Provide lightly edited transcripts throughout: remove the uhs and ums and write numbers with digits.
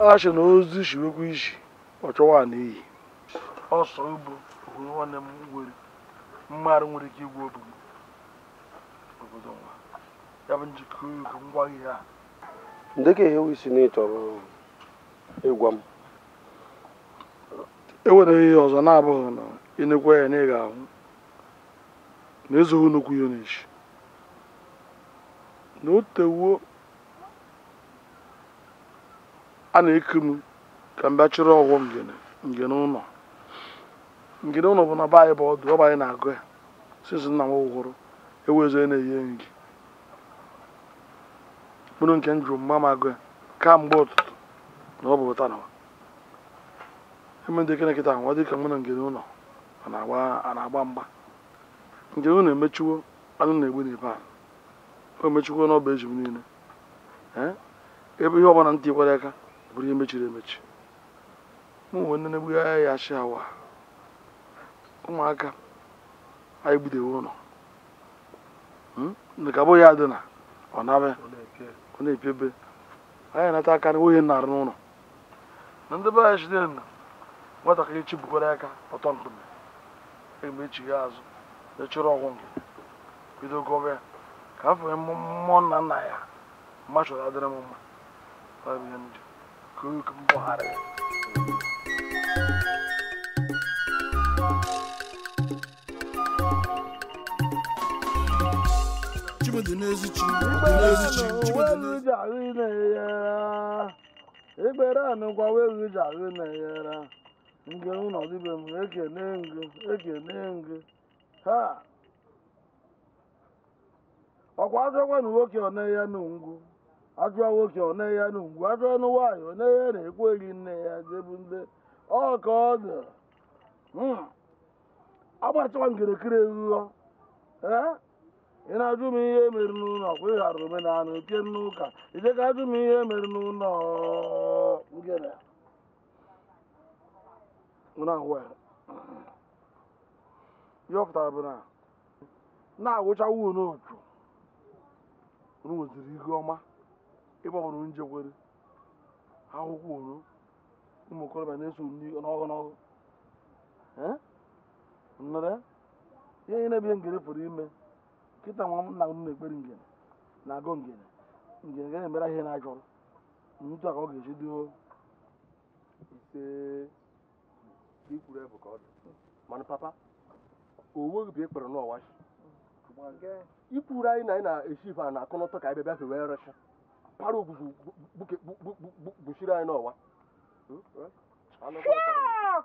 A sị na ozu shiwekwa isi ọ chọwa n'iyi. Ọsọ ugbo hụrụ nwanne m nwere mmadụ nwere ike igwu obu m obodo nwa. Ya bụ njikọ ngwa ihe a. Ndeke ihe isi na ịchọrọ ịgwa m. Enwere ihe ọzọ na-abụghị na ịnekwa ya na ị ga-ahụ na ezoghị nnukwu ihe n'isi. Na o tewuo a na-eku m ka m bịa chịrị ọgwụ ngene ụlọ. Ngene ụlọ bụ na be anyị bụ ọdụ ọ bụ anyị na-agụ ya since nna m nwụrụ ewezo na-eyi ngi. Mkpụrụ nke m jụrụ mma m agụ ya kamgbe ụtụtụ na ọ bụ ụta na eme ndị kene kịta nwa dịka mụ na ngene ụlọ a na-agba mgba. Ngene ụlọ emechiwo anụ na-egbu n'ebe a. O emechiwo n'ọba eji m niile. Ebe ihe ọbụla ntị kwere aka bụrụ ihe mechiri emechi. Mụ nwe nne na-egbu ya achị awa. Ụmụaka anyị gbudewe ụlọ. Nke abụghị ya dị na ọ na-abịa ọ na-epiebe. Anyị anata aka na ohe na-arụ n'ụlọ. Na ndị be anyị chidere na nwatakịrị chibukwara aka ọtọ mkpume. Egbe echigha azụ echọrọ ọgwụ nke bido gọba ya ka afọ mmụọ nna nna ya mma chọrọ adịrị m mma. Ọ bụ ihe ndị ka oke mgbagharị ya. Ekpere anụkwa wee ji ahụ na-enyere nke ụlọ dịbe m ekene ngụ ekene ngụ ha ọkwa ajọkwa na nwoke ọ na-eya n'ngwu ajụọ nwoke ọ na-eya n'ngwu ajụọ na nwaanyị ọ na-eya na-ekweghị nne ya jebu ndị ọ ka ọ dị agbachakwa nkerekere eghugho. Ị na-ajụ m ihe mere n'ụlọ kwa ị ghara omenala oke n'ụka ije ka ajụ m ihe mere n'ụlọ ngere ihe ọ pụtara bụ na na-agwụchawu n'otu unu nwetara ihe ọma ebe ọ bụla njekwere akwụkwọ unu ụmụ okorobịa na-eso n'ọgụ n'ọgụ. Nnọrọ ihe ihe na-ebihe ngere pụrụ ime kịta nwa nna m na-ekpere ngene na-agụ ngene ngene ga na-emere ihe na-achọrọ ntu a ka ọ ga-eji dị ise ikwuru ebu ka ọ dị. Mana papa owe gị bụ ekpere n'ọwa ikwuru anyị na anyị na-esi ife a na-akụ n'ọtọ ka anyị bịa wee recha para ogwugwu gbuchiri anyị n'ọwa.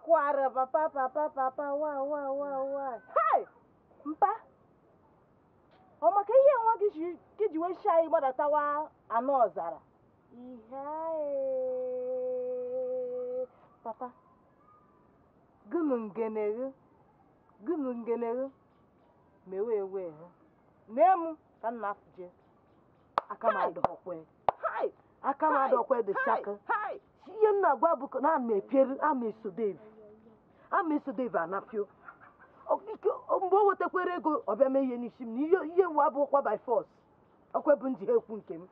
Kwara papa papa papa wa wa wa wa hai mpa ọ maka ihe nwa gị ji wee shi anyị gbadatawa anụ ọzara ihe papa gịnụ ngeneghe mewe ewe ha nee m ka nna afụje aka m adọkwe dị shaka ihe m na-agwa bụ na ama epiere ama eso Dave anapio mgbe o wetakwere ego ọ bịa mee ihe n'isi m na ihe nwa abụghịkwa by force ọkwe bụ nji ha ekwu nke m.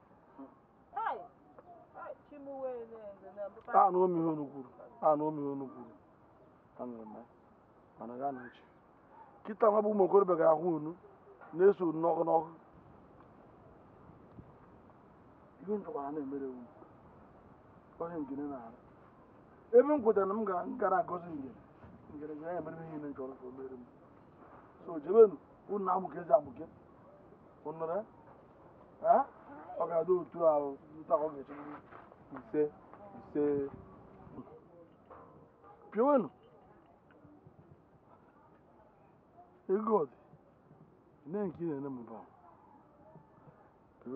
Kịta nwa bụ ụmụ okorobịa ga-ahụ unu na-eso n'ọkụ n'ọkụ. Ihe nchọkwara na-emere ewu onye ngene na-arụ ebe m kwetara na m gara agọzi ngene ngene ga emere ihe niile nchọrọ ka o mere m. So jebenu unu na-amụke ezi amụke unu ọ ga-adị otu ahụ nta ka ọ ga-echegbu ise ise pịawenu ego dị nne nke ị na-ene m ba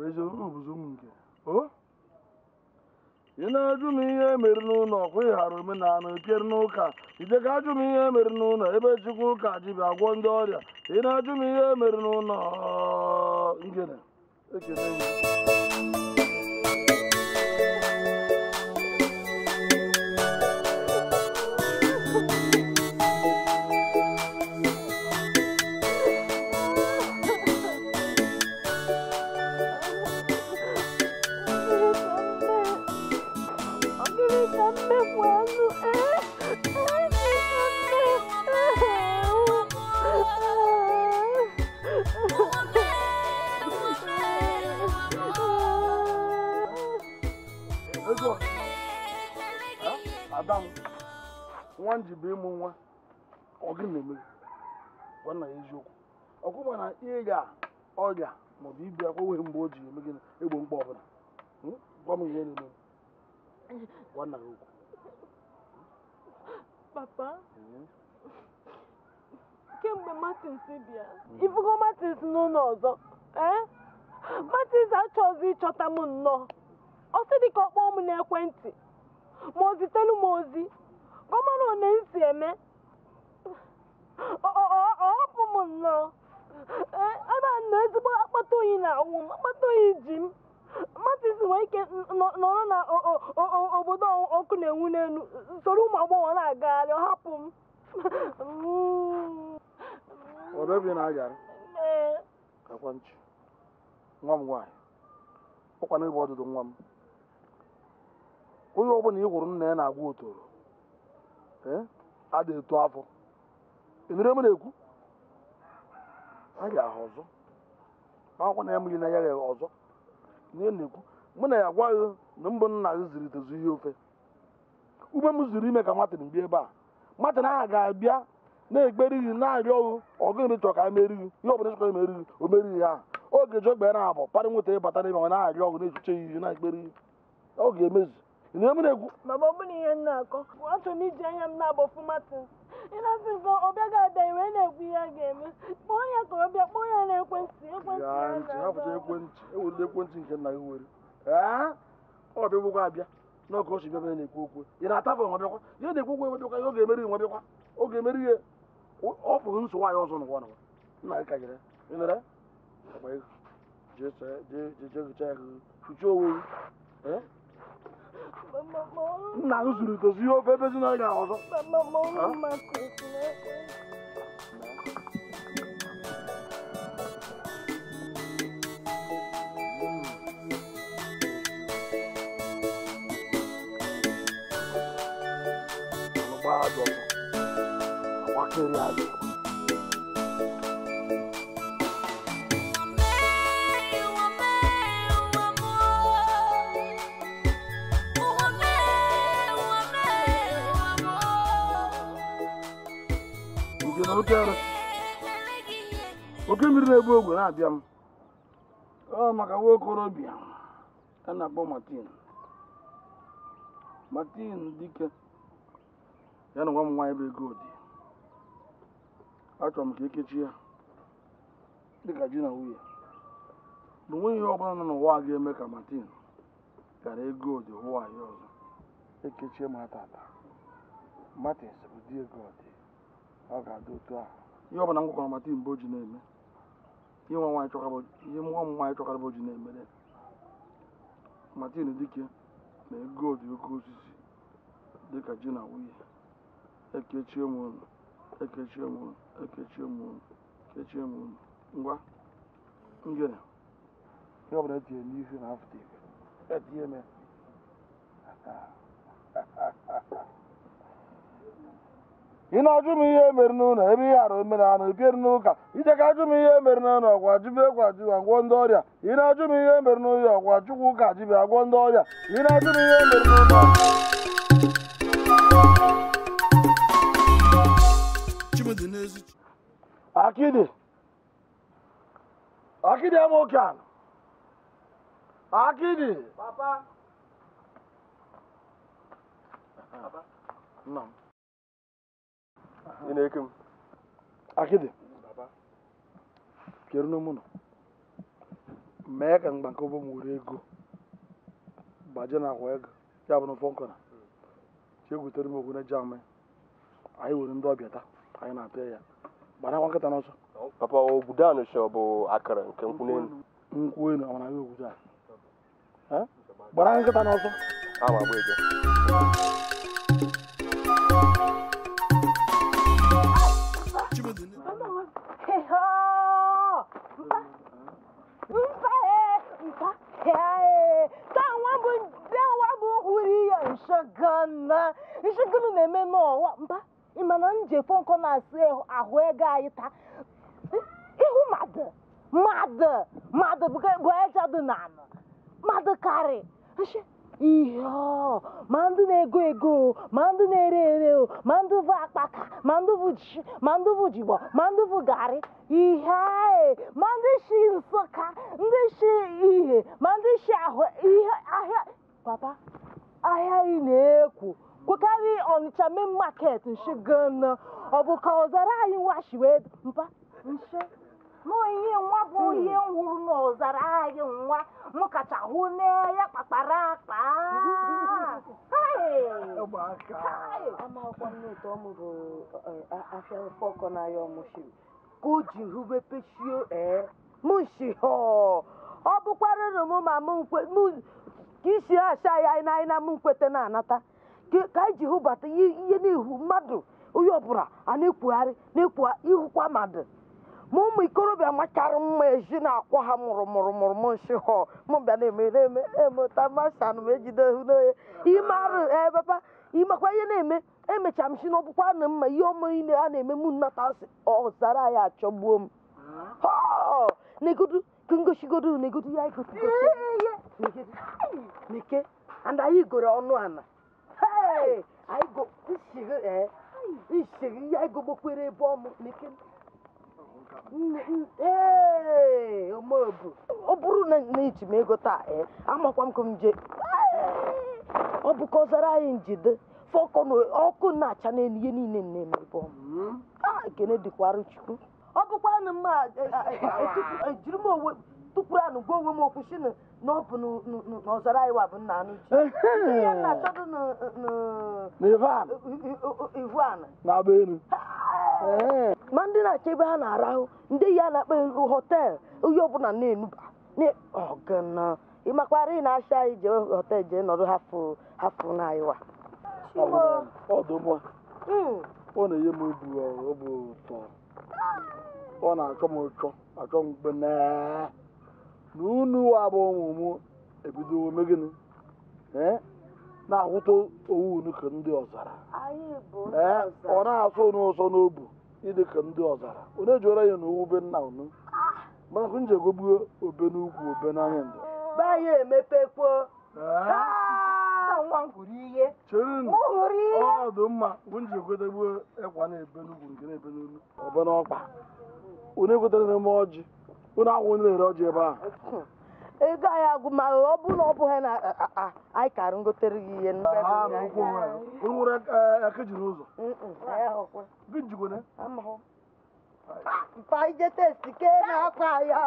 ezi obuzo ụmụ nke o ị na-ajụ m ihe mere n'ụlọ kwa ị ghara omenala epiere n'ụka ije ka ajụ m ihe mere n'ụlọ ebe chukwu ụka ji bịa gwọ ndị ọrịa ị na-ajụ m ihe mere n'ụlọ ngene ekele m. Ọ gịnị Adam, nwa ji bụ ịmụ nwa ọ gị na-eme gwa nna ya eziokwu ọkwụma na ịga ọrịa maọbụ ibi akwa nweghị mgbe o ji eme gịnị egbo mkpa ọbụla. Gwa m ihe na-eme, gwa nna ya okwu. Papa, kemgbe Martins bịa ifugo Martins n'ụlọ ọzọ, Martins achọghịzi ịchọta m nnọọ. Ọ sị dị ka ọ kpọọ m n'ekwentị ma o zitelu m ozi ka ọ mara one m si eme. Ọ hapụ m nnọọ. Ebe a nọ ezigbo akpata oyi na-awụ m, akpata oyi ji m. Martins nwere ike nọrọ na obodo ọkụ na-enwu n'elu soro ụmụ agbọghọ na-agagharị, ọ hapụ m. Ọ bụ ebe ị na-agara? Akwa nchi nwa m nwaanyị, ọkwa n'ebe ọdụdụ nwa m. Onye ọbụla ị hụrụ nna ya na-agwa otoro ada eto afọ. Ị nụrụ eme na-ekwu a ga-ahụ ọzọ akwụkwọ na ya mụghị na ya gha ọzọ. Ihe na-ekwu mụ na ya agwaghị na mbụ nna gị ziri tezu ihe ofe ume m zuru ime ka Martin bịa ebe a. Martin ahụ ga-abịa na-ekperi gị na-arịọ ọgụ ọgụ nri chọrọ ka a meri gị ihe ọbụla chọrọ emeri gị o meri ya. Oge ji ogbe na abụ parị nweta ịbata n'ime ọ na-arịọ ọgụ na-echuche ya ihe na-ekperi gị ọ ga-emezu. Ị na-eme na-ekwu mama ọ bụla ihe m na-akọ achọrọ m iji anya m na-agbọfụ Martins. Ị na-asị m ka ọ bịa ga-abịa iwe na-ekwu ihe a ga-eme. Kpọọ ya ka ọ bịa, kpọọ ya n'ekwentị. Ekwentị hapụta ekwentị, ewere ekwentị nke nna gị were. Ọ bịagbukwa abịa n'oge o si bịa na-ekwu okwu. Ị na-atafụ nwa bịakwa ihe na-ekwu okwu ebe bịakwa ihe ọ ga-emeri nwa bịakwa ọ ga-emeri ihe ọ fụrụ nsogbu anyị ọzọ n'ụwa n'ụwa. Nna gị ka jere ị nere akpa ego jee jee gụcha ya fụchie onwe gị. Nna m zuru itozu ihe ofe ebe ezi na ọzọ. Agbakere ajọ. Oke mmiri na-egbu ogwe na-abịa m ọ maka nwa okorobịa a na-akpọ Martin. Martin dike ya na nwa m nwaanyị bụ Egodi. Achọrọ m ka ekechi ya dịka di na nwunye. Na onweghị ihe ọbụla nọ n'ụwa ga-eme ka Martin gara Egodi hụ anyị ọzọ. Ekechie m tata Martin bụ di Egodi, ọ ga-adị otu ahụ. Ihe ọbụla m gwakọrọ Martin bụ o ji na-eme ihe nwa m nwaanyị chọkara bụ o ji na-emere. Martin dike na Egodi oke osisi dịka ji na nwunye. Ekechie m unu, ekechie m unu, ekechie m unu, ekechie m unu. Ngwa ngene ihe ọbụla etinye n'ihu na afụta ife etinye m ya. Ị na-ajụ m ihe mere n'ụlọ ebe ihe arụ mere anụ ebiere n'ụka ije ka ajụ m ihe mere n'ụlọ ọkwa jibie kwa jibe agwọ ndị ọrịa. Ị na-ajụ m ihe mere n'ụlọ ọkwa chukwu ka jibie agwọ ndị ọrịa. Ị na-ajụ m ihe mere n'ụlọ. Akidi Akidi amokan Akidi Papa Papa nna m. Ị na-eke m? Akidi Papa keru n'ụmụ nọ mee ka mgba nke ụbọ m were ego gbaje na akwa ego ya bụ na ụfọ nkọna chegwutere m okwu na ji ama anyị were ndị ọbịa taa anyị na-apịa ya gbara nkịta n'ọsọ. Papa obodo a nụcha bụ akara nke nkwụ n'elu. Nkwụ elu amara gị obodo a gbara nkịta n'ọsọ. Ama agba ege. Isi gịnị na-eme n'ọwa mba ịma na nje fọnkọ na-asị ahụ ego anyị taa. Ihu mmadụ mmadụ mmadụ bụ eja dị n'ala mmadụ karị. Isi ihe ọ ma ndị na-ego ego ma ndị na-ere ere ma ndị bụ akpaka ma ndị bụ ji ma ndị bụ jigbo ma ndị bụ garị ihe ma ndị si Nsụka ndị si ihe ma ndị si ahụ ihe ahịa papa ahịa ị na-ekwu kwekarị Ọnịcha main market nshi gana ọ bụ ka ọzara anyị nwashiwe mpa nshi nọ ihe nwa bụ ihe nwụrụ n'ọzara anyị nwa m kacha hụ n'ya kpakpara akpa. Amakwa m n'otu ọmụ bụ afịa fọkọ n'ahịa ọmụshiri ka o ji hube peshio ee mụ shi họ ọ bụkwarịrị m ma mụ ka isi asha ya anyị na mụ nkwete na-anata ka anyị ji hụbata ihe n'ihu mmadụ onye ọbụla a na-ekwugharị na-ekwu ihukwa mmadụ ma ụmụ ikorobịa machara mma ezi na-akwọ ha mụrụ mụrụ mụrụ mụ nshi họ mụ bịa na-eme na-eme emụta mashanụ m ejide hụ n'onye ime arụ ee papa ịmakwa ihe na-eme emecha m si na ọbụkwa na mma ihe ọma a na-eme mụ nnata asị ọzara ya achọgbuo m negodu kongoshigodu negodu ya neke and anyị goro ọnụ ana anyị go nshiri ya egogbokwere ebe ọmụ neke ee omeobu ọ bụrụ na eji m ego taa ee amakwa m ka m jee ọ bụ ka ọzara anyị njide fọkọ na ọkụ na-acha n'elu ihe niile na-eme ebe ọmụ ekene dịkwara Chukwu ọ bụkwa na mma ejiri m onwe tụpụrụ anụ gwa onwe m okwu si na ọ bụ n'ọzara anyị wa bụ nna anụ ji ihe na-achọdụ n'ihu ana na-agba elu ma ndị na-achọ ebe ha na-arahụ ndị ya na-akpa họteelụ onye ọbụla na-enuba ọgana ịmakwara ị na-achọ anyị jee họteelụ jee nọrọ hafụ na anyị wa ọdụmọ ọ na-enye m obi ụtọ ọ na-achọ m ụchọ achọ m mgbe na unu abụ ụmụ m ebidowo megịnị na-akwụta owu unu ka ndị ọzara ọ na-asụ unu ụsọ n'obu ịdị ka ndị ọzara unu ejuola ya na owu be nna unu mana ka m ji egogbuo obe n'ukwu obe n'anya ndụ be anyị emepekwo chere ọdụ mma m ji egwedegbuo ịkwa na-ebe n'ugwu nke na-ebe n'olu ọbe n'ọkpa unu egwetara n'ime ọjị unu akwụ onye na-ere ọjị ebe ahụ ego anyị agwụ ma ọ bụ na ọ bụghị na anyị kara ngotere gị ihe nwere aka ji n'ụzọ gị jikwana mpa ije testi ke na-akwa ya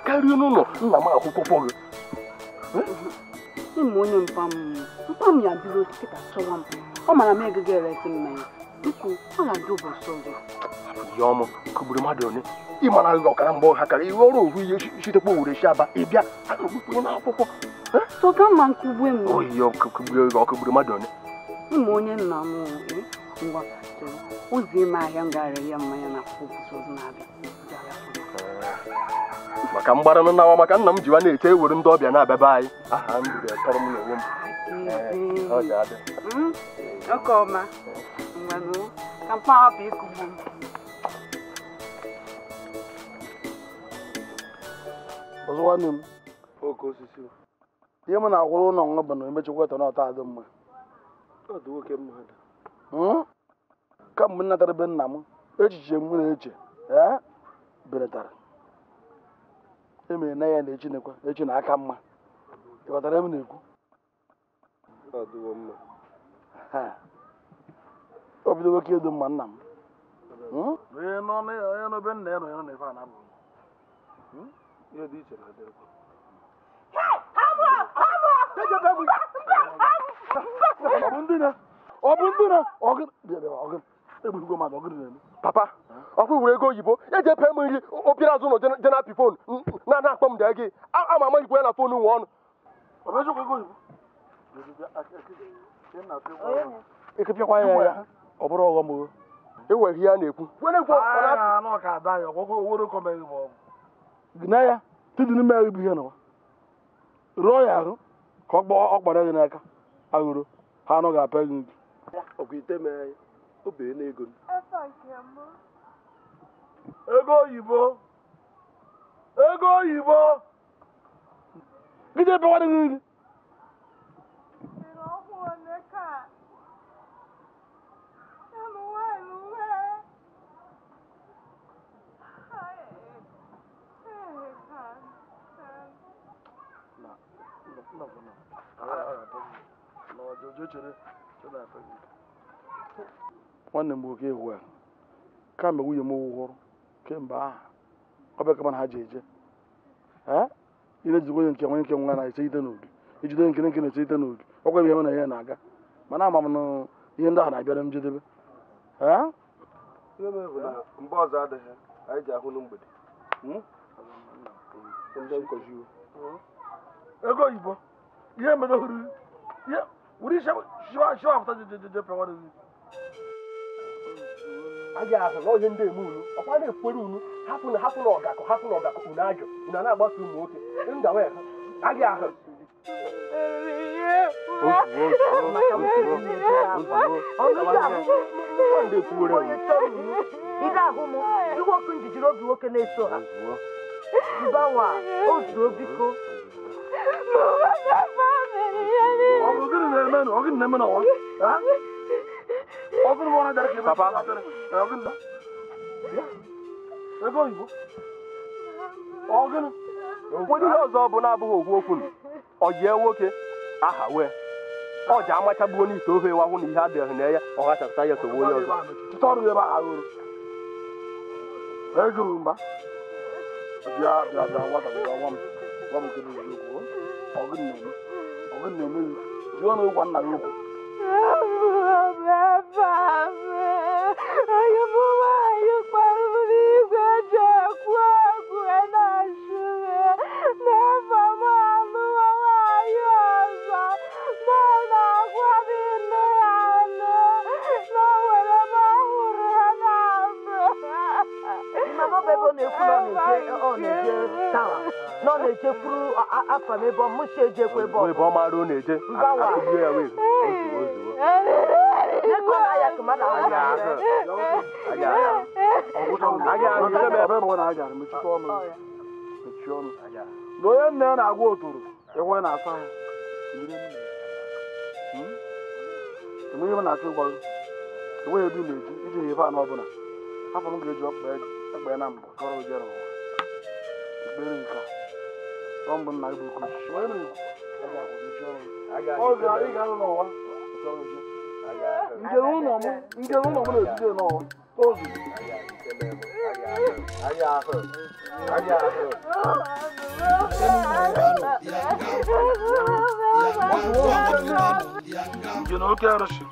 Karịa n'ụlọ nna m akwụkwọ gị ịma onye mpam ya biro kịta chọwa m ọ mara m ego ga-eresi mmanya biko ọ na-adị ụbọchị ọzọ ya ọmụ kụgburu mmadụ one ịmara gị ọkara mgbe ha kara iwe ọrụ ohu ihe sitekwa owere si aba ịbịa akpụkpọ n'akwụkwọ tọka mma nkugbu m oyi ọkụgburu mmadụ one ịma onye nna m ngwa chere ozie m ahịa m gara ya mmanya na akwụkwọ ụbọchị ọzọ na-abịa maka mgbara nawa maka nna m jiwa na-eche ewere ndị ọbịa na-abịa be anyị aha m biri tọrọ m n'onwe m ọ ga-abịa oke ọma ngwanụ ka mkpa hapụ ịkụgbu m ọzọ nwanne m oke osisi ihe m na-akwụrụ ụlọ nwa bụ na emechikwa na ọta adị mma kamgbe m natara be nna m echiche m na-eche ee belatara emere na ya na echi nekwa echi na aka mma ịghọtara m na-ekwu o bido nwoke edo mma nna m onye nọ n'obe nna ya nọ ya nọ n'ife a na-abụ ihe dị iche na adịrịkwa ọ bụ ndị na ọgụ egburugo mmadụ ọgụ na-eme Papa, ọkụ were ego oyibo eji epe m nri opiri azụ ụlọ je na-apị fon na na-akpọ m dee gị ama ama jikwa ya na fon nwe ọnụ. Ekepịakwa ya ya ọ bụrụ ọghọm o. Enweghị ya na-ekwu. Gị na ya tidinu mmeri bụ ihe nọwa rụọ ya ahụ ka ọ kpọrọ gị n'aka aghụrụ ha anọ ga-apịa gị nri. Ọgụ ite mee obere n'ego. Ego oyibo ego oyibo gide pịakwara gị nri. Nwanne m nwoke ewu a kamgbe nwunye m wụhụrụ kemgbe ahụ ọ bụ kama na ha ji eje ị na-ejikwa onye nke nwe nke nwa na-ese ite n'oge ijide nke nke na-ese ite n'oge ọkwa ihe m na ihe na-aga mana ama m na ihe ndị ahụ na-abịara m njedebe. Mgbe ọzọ adịghị anyị ji ahụ na mgbede ndị nkọzi ego oyibo ihe mere hụrụ ihe wuri shiwa pụta jejeje pịawa gị. Aja ahụ na ihe ndị eme unu ọkwa na-ekwere unu hapụ na hapụ na ọgakọ hapụ na ọgakọ unu ajụ unu na-agbaso ụmụ nwoke ndawa ya aja ahụ. Ị ga-ahụ m iwe ọkụ njijiri obi nwoke na-eso ha mbanwa ozuo biko. Papa, nwere ihe ọzọ bụ na-abụghị ogwu okwu ọ jie nwoke aha wee ọ ji amachagbuo n'ite ofe wahụ na ihe adịghị na ya ọ ghachapụta ya sogbu onye ọzọ. Ebe ọ mara ọ na-eje akụgbuo ya wee ozugbo ozugbo. Na onye nne ya na-agwa otoro ekwe na-asa ya enweghị m na-achọ ịgwa gị enweghị ebe ị na-eji iji ha ife anọ ọbụla afọ m ga-eji ọkpa ya na mbụ tọrọ ojere ụwa ekpere nke a ọ mbụ nna gị bụ okochi ọ ga n'ụwa nke ụlọ m na-ejide n'ụwa ozugbo. Nke na oke arụsị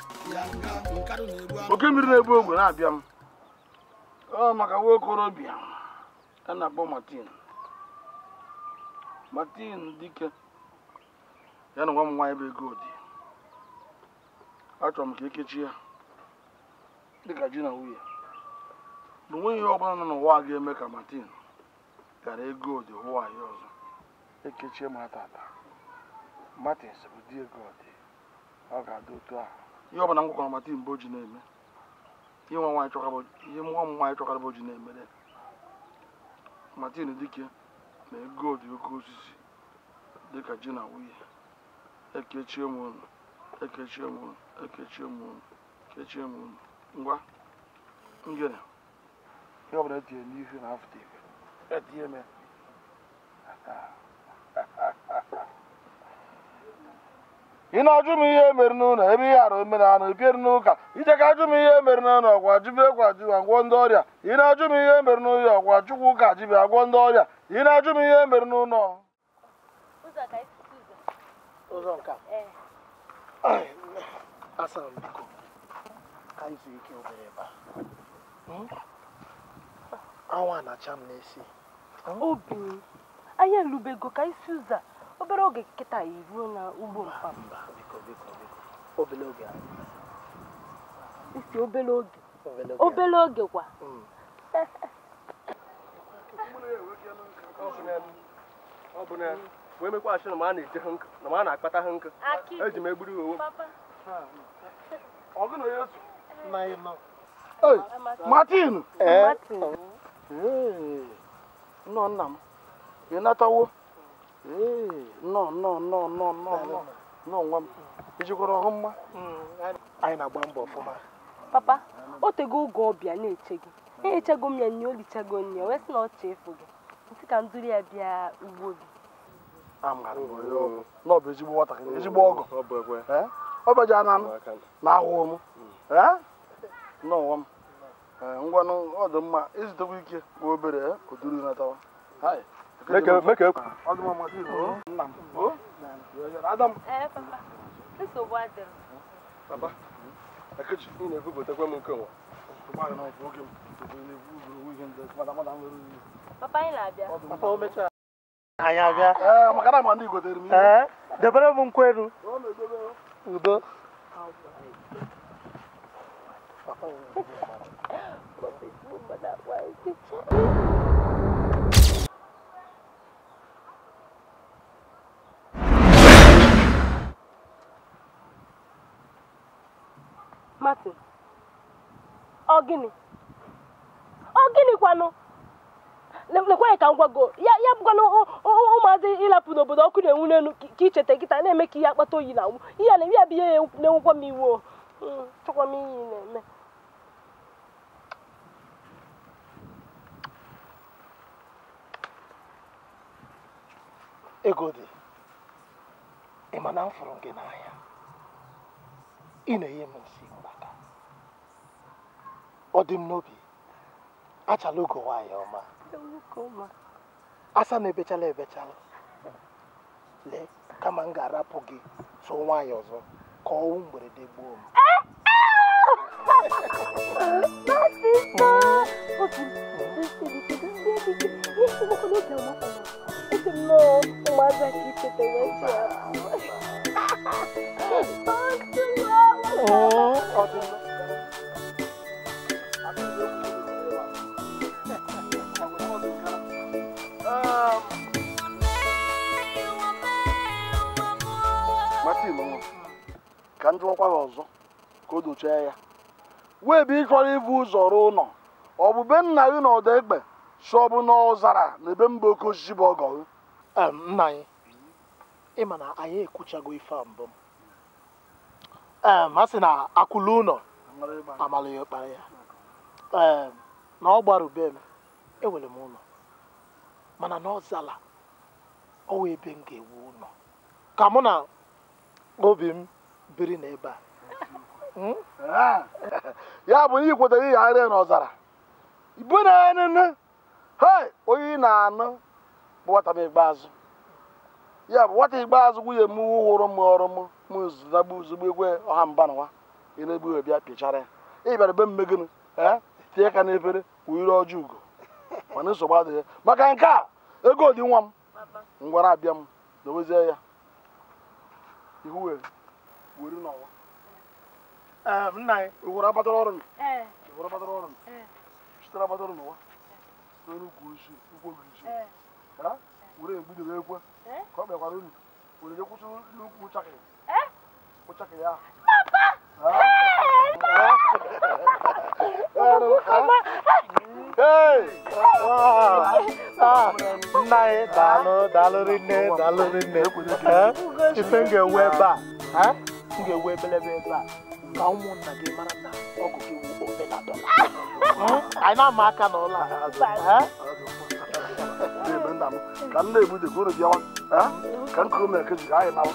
oke mmiri na-ebu ogwe na-abịa m ọ maka nwa okorobịa a na-akpọ Martin Martin Dike ya na nwa m nwaanyị bụ Egodi. Achọrọ m ka ekechi ya dịka ji na nwunye na onweghị ihe ọbụla nọ n'ụwa ga-eme ka Martin gara Egodi hụ anyị ọzọ. Ekechie m tata Martin bụ di Egodi ọ ga-adị otu ahụ. Ihe ọbụla m gwakwara Martin bụ o ji na-eme ihe nwa m nwaanyị chọkara bụ o ji na-emere Martin Dike na Egodi oke osisi dịka ji na nwunye. Ekechie m unu ekechie m unu ekechie m unu kechie m unu ngwa ngene ihe ọbụla etinye n'ihu na afụta ife etinye m ya. Ị na-ajụ m ihe mere n'ụlọ ebe ihe arụ mere anụ ebiere n'ụka ije ka ajụ m ihe mere n'ụlọ ọkwa jibie kwa jiwa gwọ ndị ọrịa. Ị na-ajụ m ihe mere n'ụlọ ọkwa chukwu ka jibia gwọ ndị ọrịa. Ị na-ajụ m ihe mere n'ụlọ ụzọ nke a asara m biko ka anyị zuo ike obere ebe a. Anwụ na-acha m n'isi. Obi m, anyị elubego ka isi ụzọ a. Obere oge kịta eruo na ugbo mpa m. Mba, biko biko biko. Obere oge. Isi obere oge. Obere oge kwa. Ọ bụ na wee mekwa asị na ma a na-eje ha nkụ na ma a na-akpata ha nkụ. Eji m egburu owo. Ọ gị na onye so? Hey, Martin! Martin. Nnọọ nna m. Ị natawo? Nnọọ nnọọ nnọọ nnọọ nnọọ nnọọ nwa m. Ị jikwara ọhụ mma? Anyị na-agba mbọ ọfụma. Papa, o tego oge ọbịa na-eche gị. Na-echego m ya nne, o lichago nne, wee sị na ọ chọ efu gị. Nsị ka m duru ya bịa ugbo gị. Na ọ bụ ezigbo nwatakịrị, ezigbo ọgọ. Ọ bịaja na na ahụhụ m. Nnọọ nwa m. Ngwanụ, ọ dị mma izutekwa ike bụ obere o duru natawa. Ọ dị mma Martin. Nna m. Adam. Papa, nsogbu adịrọ. Papa, Akechi, ị na-ekwupụtakwa m nke nwa. Papa, anyị na-abịa. Papa, o mechaa. Anyị abịa. Maka na ama ndị gotere m ihe. Debere m nkwụ elu. Udo. Martin, ọ gịnị? Ọ gịnị kwanụ? Lekwa ka m gwago ya bụkwanụ ụmụazị ịlapụ n'obodo ọkụ na-enwu n'elu ka icheta kịta na-eme ka ihe akpata oyi na anwụ. Ihe a na-eme ya bụ ihe na-enwekwa m iwe o. Chọkwa m ihe ị na-eme. Ego dị, ị ma na m fụrụ gị n'anya. Ị na-enye m nsị mgbaka. Ọ dị m n'obi. Achala oge nwaanyị ọma. Asa na-ebechala ebechala. Lee, kama m ga-arapụ gị so nwaanyị ọzọ ka ọnwụ mberede gbuo m. Martin, ka m jụọkwa gị ọzọ ka o dochie ya. Wee bụ ịchọrọ ibu ụzọ rụọ ụlọ, ọ bụ be nna gị na ọdọ egbe si ọ bụ na ọzara na ebe mba oke osisi bụ ọgọ gị? Nna anyị, ị ma na anyị ekwuchago ife a mbụ. A sị na akwụla ụlọ amala ya ụkpara ya. Na ọ gbarụ be m, enwere m ụlọ. Mana na ọzala, ọ wụ ebe m ga-ewu ụlọ. Ka mụ na obi m biri n'ebe a. Ya bụ na ị kwetara ịgharị n'ọzara. Ibu na-enene, hei, onye ị na-anụ bụ nwata m ikpeazụ. Ya bụ nwata ikpeazụ nwunye m hụrụ m ọrụ m zụtagbu ozugbo ekwe ọha mba na nwa ị na-egbu bịa pịchara ya. Ị bịara be mme gịnị? Tinye aka n'efere were ọjọọ ugo. Mana nsogbu adịghị. Maka nke a, ego dị nwa m. Ngwara abịa m, dowezie ya. Ihu were were n'ọnwa. Nna anyị, ị abatara ọrụ m? Ị abatara ọrụ m? Sitere abatara ọrụ n'ụwa? Sitere n'ukwu osisi, ukwu ogirisi. Were egbudo ekwe ka ọ kpekwara unu. Were je kwụsị n'ukwu ụchakịrị. Ụchakịrị ahụ. Papa! Nna anyị, daalụ, daalụ rinne, daalụ rinne. Ife m ga-ewu ebe a, m ga-ewu ebelebe ebe a ka ụmụnna gị mara na ọgụ gị wụ ofe na dọla. Anyị na-ama aka n'ụlọ a. Ka m na-ebude ka unu bịawa. Ka m kụrụ m ekeji ka anyị nawa.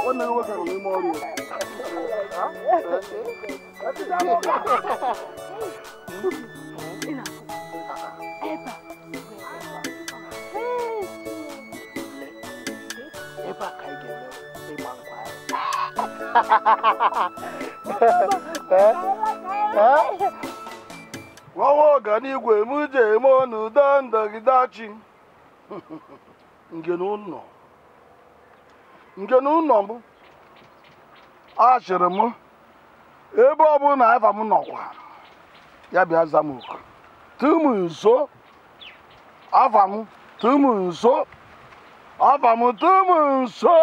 Nwanne gị nwoke nọ n'ime ọrụ ya. Ebe a ka anyị ga-eme ịgba nkwa anyị. Wawa ọganigwe m ji eme ọnụ dandagidachi. Nke n'ụlọ. Nke n'ụlọ m achịrị m ebe ọ bụla na afa m nọkwa ya bịa za m oku. Tụmụ nso afa m tụmụ nso afa m tụmụ nso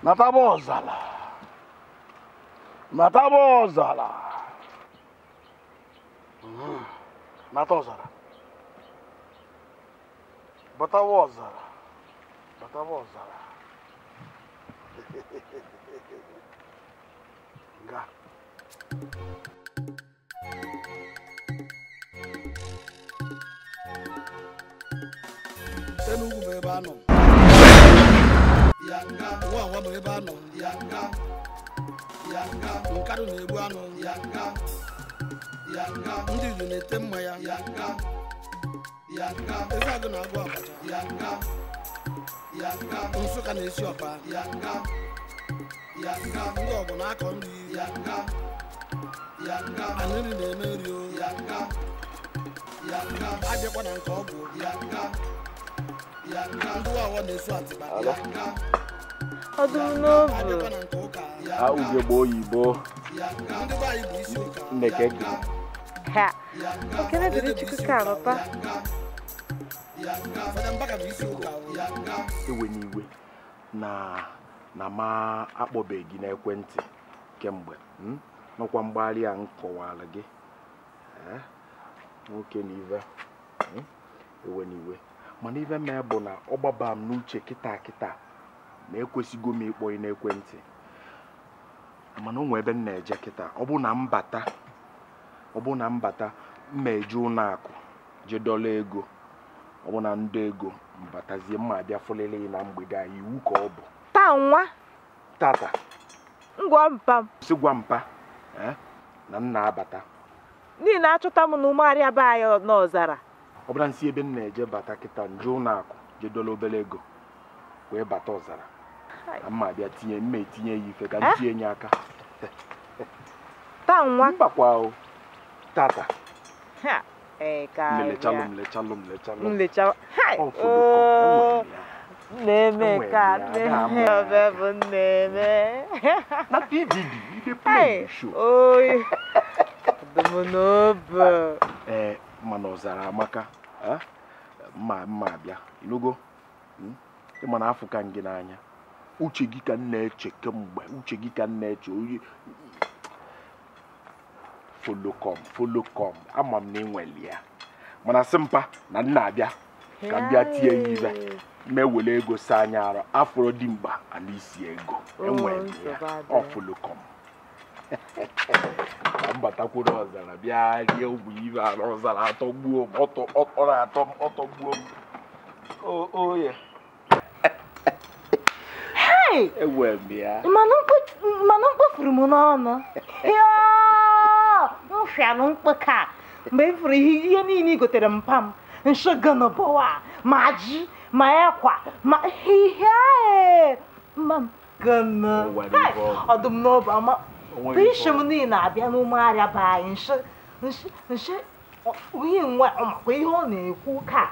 nataba ọzala nataba ọzala nata ọzara batawa ọzara batawa ọzara nga. Enugu bụ ebe anọ ya nga, Nwawa bụ ebe anọ ya nga, ya nga, Nkarụ na-egbu anụ ya nga, ya nga, ndị Igbo na-ete mmanya ya nga, ya nga, Ezeagụ na-agụ abacha ya nga, ya nga, Nsụka na-esi ọkpa ya nga, ya nga, ndị ọgụ na-akọ nri ya nga, ya nga, anịrị na-eme nri o ya nga, ya nga, abịakwa na nke ọgwụ ya nga, ya nga, ndị Wawa na-esu atịba ya nga, Ọdụm n'obu. abịakwa na nke ụka ya A ugegbe oyibo. nga, ndị be anyị bụ isi ụka Nneke gị. Ha. Okene dịrị Chukwu ka papa. ya nga, Fada Mbaka bụ isi ụka ya nga. Ewe n'iwe na na ma akpọbeghị gị n'ekwentị kemgbe nọkwa mgbagharị a m kọwara gị. Nwoke na ive ewe n'iwe mana ive mee bụ na ọ gbaba m n'uche kịta kịta na ekwesịgo m ịkpọ ị n'ekwentị mana o nwee ebe m na-eje kịta ọ bụ na mbata ọ bụ na mbata mma eje ụlọ akụ je dọla ego ọ bụ na ndị ego mbatazie mma abịa fụlịlị na mgbede a iwu ka ọ bụ Taa nwa tata ngwa mpa m sị gwa mpa na m na-abata n'ihi na achọta m na ụmụarịa be anyị n'ọzara ọ bụla nsi ebe m na-eje bata kịta nje ụlọ akụ je dọla obere ego wee bata ọzara na mma abịa tinye mma etinye ya ife ka m tinye nye aka taa nwa mbakwa o tata ha ee ka mlechalụ mlechalụ mlechalụ nlecha hai Ọ fọdụ oo ka ọ na-eme Enwere ka ya, nne ada obe bụ nne-eme na DVD ide play Hey, the show oyi ọdụm n'obu ee mana ọzara amaka mma mma abịa inugo ịma na afụ ka m gị n'anya uche gị ka m na-eche kemgbe uche gị ka m na-eche oyi folocom folocom ama m na ị nwere ya mana sị mpa na m na-abịa ka m bịa tie ya ibe ma ewere ego saa anya arụ afọrọ dimkpa ana isi ego enwere m ya ọ folocom ka m batakwuru ọzara bịa rie ụmụ ibe ara ọzara atọgbuo m ọ na-atọ m ọtọgbuo m o ya Hey! enwere m ya mana mkpofuru m n'ọnụ m fịara mkpọ ka mgbe m fụrụ ihe niile i gotere mpa m nshogonobowa ma ji ma ekwa ma ihe mma m gana O nwere ife ọ bụ. ọdụm n'obu ama O nwere ife bishop ọ bụ. niile na-abịa n'ụmụarịa be anyị nshi nshi nshi onye nwe ọmakwa ihe ọ na-ekwu ka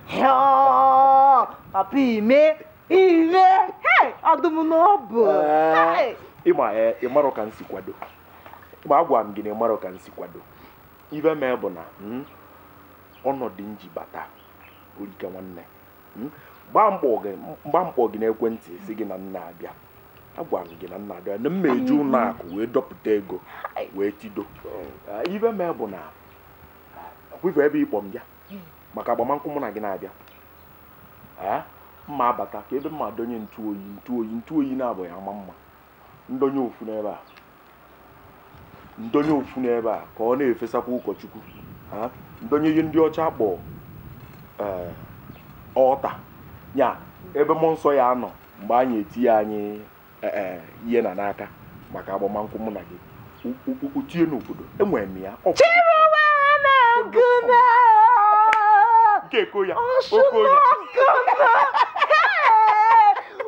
hịọ papa ime ime hey, ọdụm n'obu hey. Ịma ịmarọ ka m si kwado ịma agwa m gị na ịmarọ ka m si kwado ife mee bụ na ọnọdụ nji bata orike nwanne gbaa mkpọ gị n'ekwentị si gị na m na-abịa agwa m gị na m na-abịa na m eji ụlọ akụ wee dọpụta ego wee tido ife mee bụ na kwife ebe ịkpọ m bịa maka agbamakwụkwọ mụ na gị na-abịa mma abata ka ebe mma donye ntụ oyi ntụ oyi ntụ oyi na-abụ ya ama mma ndonye ofu n'ebe a ndonye ofu n'ebe a ka ọ na-efesakwa ụkọchukwu ndonye ihe ndị ọcha kpọ ọta ya ebe mmụọ nsọ ya nọ mgbe anyị etinye anyị ihe na n'aka maka agbamakwụkwọ mụ na gị utinye n'obodo enwere m ya nke eko ya oko ya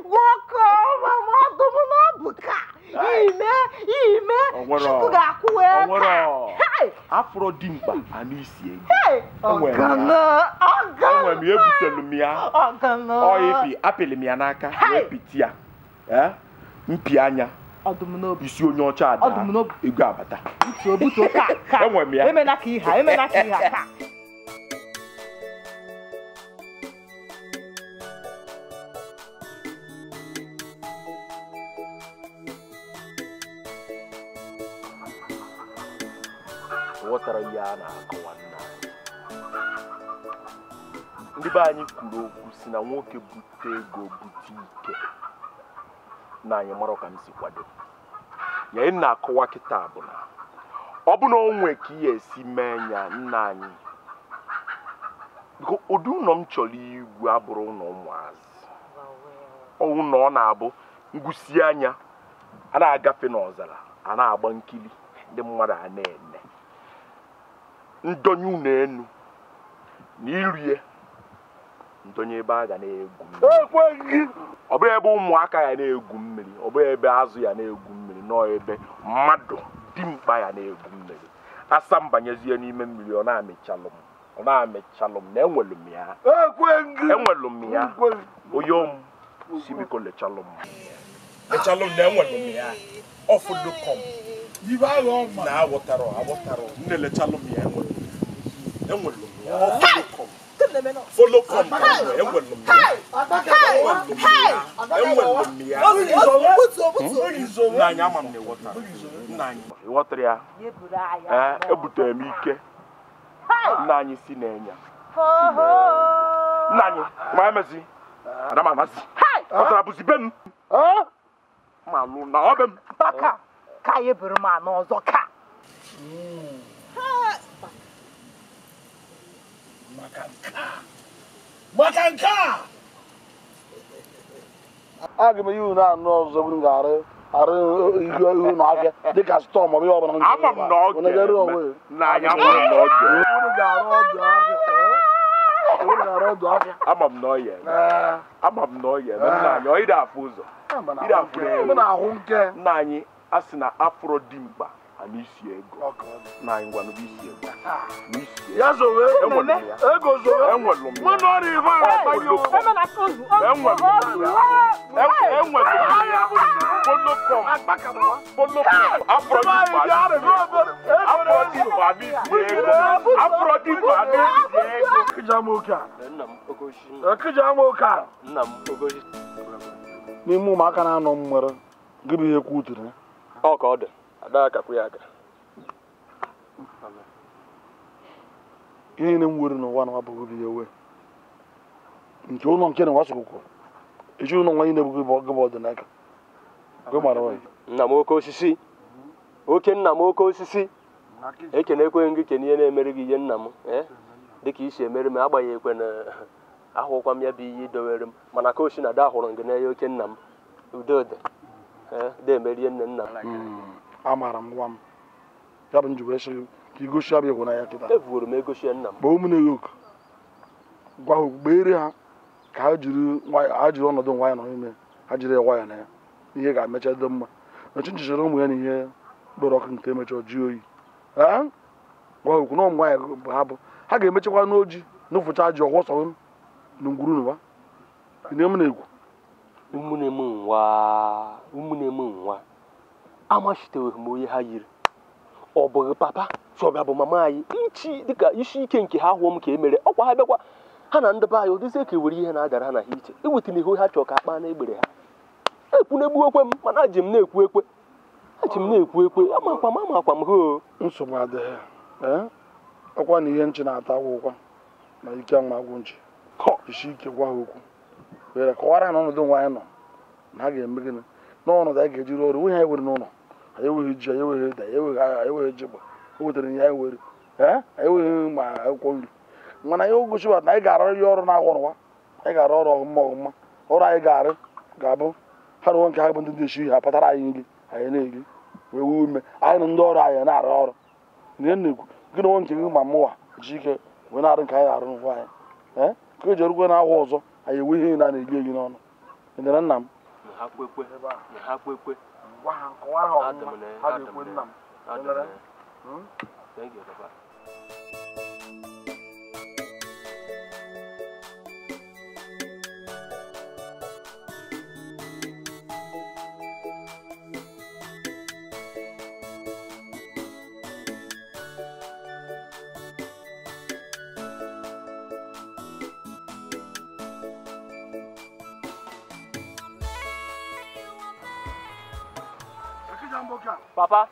nwoke ọma ma ọdụm n'ọbụ ka ime ime Chukwu ga-akwụ wee ka Afro dimkpa anụ isi ego. Enwere m ya, ebutelu m ya. Ọ apịlị m ya n'aka wee pịtị ya. Mpi anya. Isi onye ọcha ada. Ego abata. Enwere m ya. Emena ka ihe ka. Ghọtara ihe a na-akọwa nna anyị. Ndị be anyị kwuru okwu si na nwoke bute ego bute ike. Na anyị mara ka m si kwado. Ya ị na-akọwa kịta bụ na ọ bụ na o nwe ka ihe esi mee ya nna anyị. Biko ụdị ụlọ m chọrọ igwu abụrụ ụlọ ụmụazị. Ọwụ na ọ na-abụ ngwụsị anya a na-agafe n'ọzara a na-agba nkili ndị mmadụ a na-ene. Ndonye ụlọ enu na irie ndonye ebe a ga na-egwu mmiri. Ọ bụghị ebe ụmụaka ya na-egwu mmiri, ọ bụghị ebe azụ ya na-egwu mmiri, nọọ ebe mmadụ dimkpa ya na-egwu mmiri. Asa m banyezie n'ime mmiri ọ na-amịchalụ m na enwelu m ya. Enwelu m ya. Oyo m si biko lechalụ m. Lechalụ m na enwelu m ya. Ọfụdụkọm. Na aghọtara nne lechalụ m ya enwelu m ya. Ọfụdụkọm. Follow come, enwelu m ya. Enwelu m ya. Nna anyị ama m na ịghọtara. Nna anyị ịghọtara ya. Ebutere m ike. Nna anyị si na-enye. Nna anyị ma emezi. Ada m amazi. Ọtara bụzi be m. Ma lụ na ọ be m. Baka ka anyị bụrụ m anọ ọzọ ka. Maka nke a aga m eyi unu anụ ọzọ bụrụ ga-arụ arụ ihu na afịa dịka stọọ maọbụ ihe ọbụla. Ama m na ọ ga-eme. Nna anyị ama m na ọ ga-eme. Unu ga-arụ ọdụ afịa. Unu ga-arụ ọdụ afịa. Ama m na ọ ya eme. Ama m na ọ ya eme. Nna anyị ọ ịda afụ ụzọ. Ịda afụ ego. Na-ahụ nke. Nna anyị a sị na afro dimkpa anụ isi ego. Nna anyị ngwanụ bụ isi ego. Ya zowe. Ego zowe. Enwelu m ya. Mụ na ọrịa ife ahụ akpaghị o. Enwelu m ya. Enwelu m ya. Follow come. Afro dimkpa anụ isi ego. Afro dimkpa anụ isi ego. Ekija m oke a. Ekija m oke a. Nna m ogoshi. N'ime ụmụaka na-anọ m nwere gị bụ ihe kwu utere. Ọ ka ọ dị. Ada akakwu ya aka. Ihe niile m were n'ụwa na abụghị bụ ihe wee. Nke ụlọ nke na nwa sokokwo. Eji ụlọ nwa niile bụ gị bụ ọdịnaka. Gị mara nwanyị. Nna m oke osisi. Oke nna m oke osisi. Ekene ekweghị gị kene ihe na-emere gị ihe nna m. Dịka isi emere m agbanyeghị ekwe na ahụkwa m ya bụ ihe idowere m mana ka osi na ada hụrụ gị n'anya oke nna m. Udo dị. Da emerie nne nna m. Amara m nwa m. Ya bụ njikwa esi ka igosi abịa ịhụnanya kịta. Ebuoro m egosi ya nna m. Kpọọ ụmụnne gị oku. Gwa ha okpukpere ha ka ha jiri ọnọdụ nwaanyị nọ n'ime ha jiri ya nwayọ na ya. Ihe ga-emecha dị mma. Nọchi nchịchịrị ụmụ ya na ihe kpọrọ ọkụ nke emecha ji oyi. Gwa ha okwu na ụmụ nwaanyị bụ ha bụ ha ga-emechakwa n'oji n'ụfụcha ji ọgwọ sọ na ngwuru n'ụwa. Ihe m na-ekwu. Ụmụnne m nwa, ụmụnne m nwa. Amachiteghị m onye ha yiri. Ọ bụghị papa chọbịa bụ mama anyị nchi dịka isi ike nke ha hụọ m ka e mere ọkwa ha bịakwa ha na ndị be anyị ụdịzie ka ewere ihe na-adara ha na ha iche ewetara ihe ha chọrọ ka akpa na egbere ha ekwu na-egbu ekwe m mana aji m na-ekwu ekwe aji m na-ekwu ekwe amakwa m amakwa m ha nsogbu adịghị ọkwa na ihe nchi na-ata akwụkwọ na ike ama agwụ nchi isi ike gwa ha okwu were kọwara na ọnọdụ nwa anyị nọ na ha ga-eme gịnị n'ọnọdụ anyị ga-eji rụọ ọrụ nwunye anyị were n'ụlọ anyị enweghị ji anyị enweghị ede anyị enweghị ji gba o wetara ihe anyị were anyị enweghị ma akwụkwọ nri mana anyị ogochi na anyị ga-arụ ya ọrụ na-akwọ n'ụwa anyị ga-arụ ọrụ ọhụma ọhụma ọrụ anyị ga-arụ ga-abụ ha na nke ha bụ ndị na-esi ihe apatara anyị nri anyị na-eri wee wuo ume anyị na ndị ọrụ anyị na-arụ ọrụ ihe na-ekwu gị na nwe nke gị ma mụwa ji ike wee na-arụ nke anyị na-arụ n'ụwa anyị ka eji ọrụkwe na-ahụ ọzọ anyị enwe ihe na na-eri eri n'ọnụ ndere nna m Thank you, papa. Papa.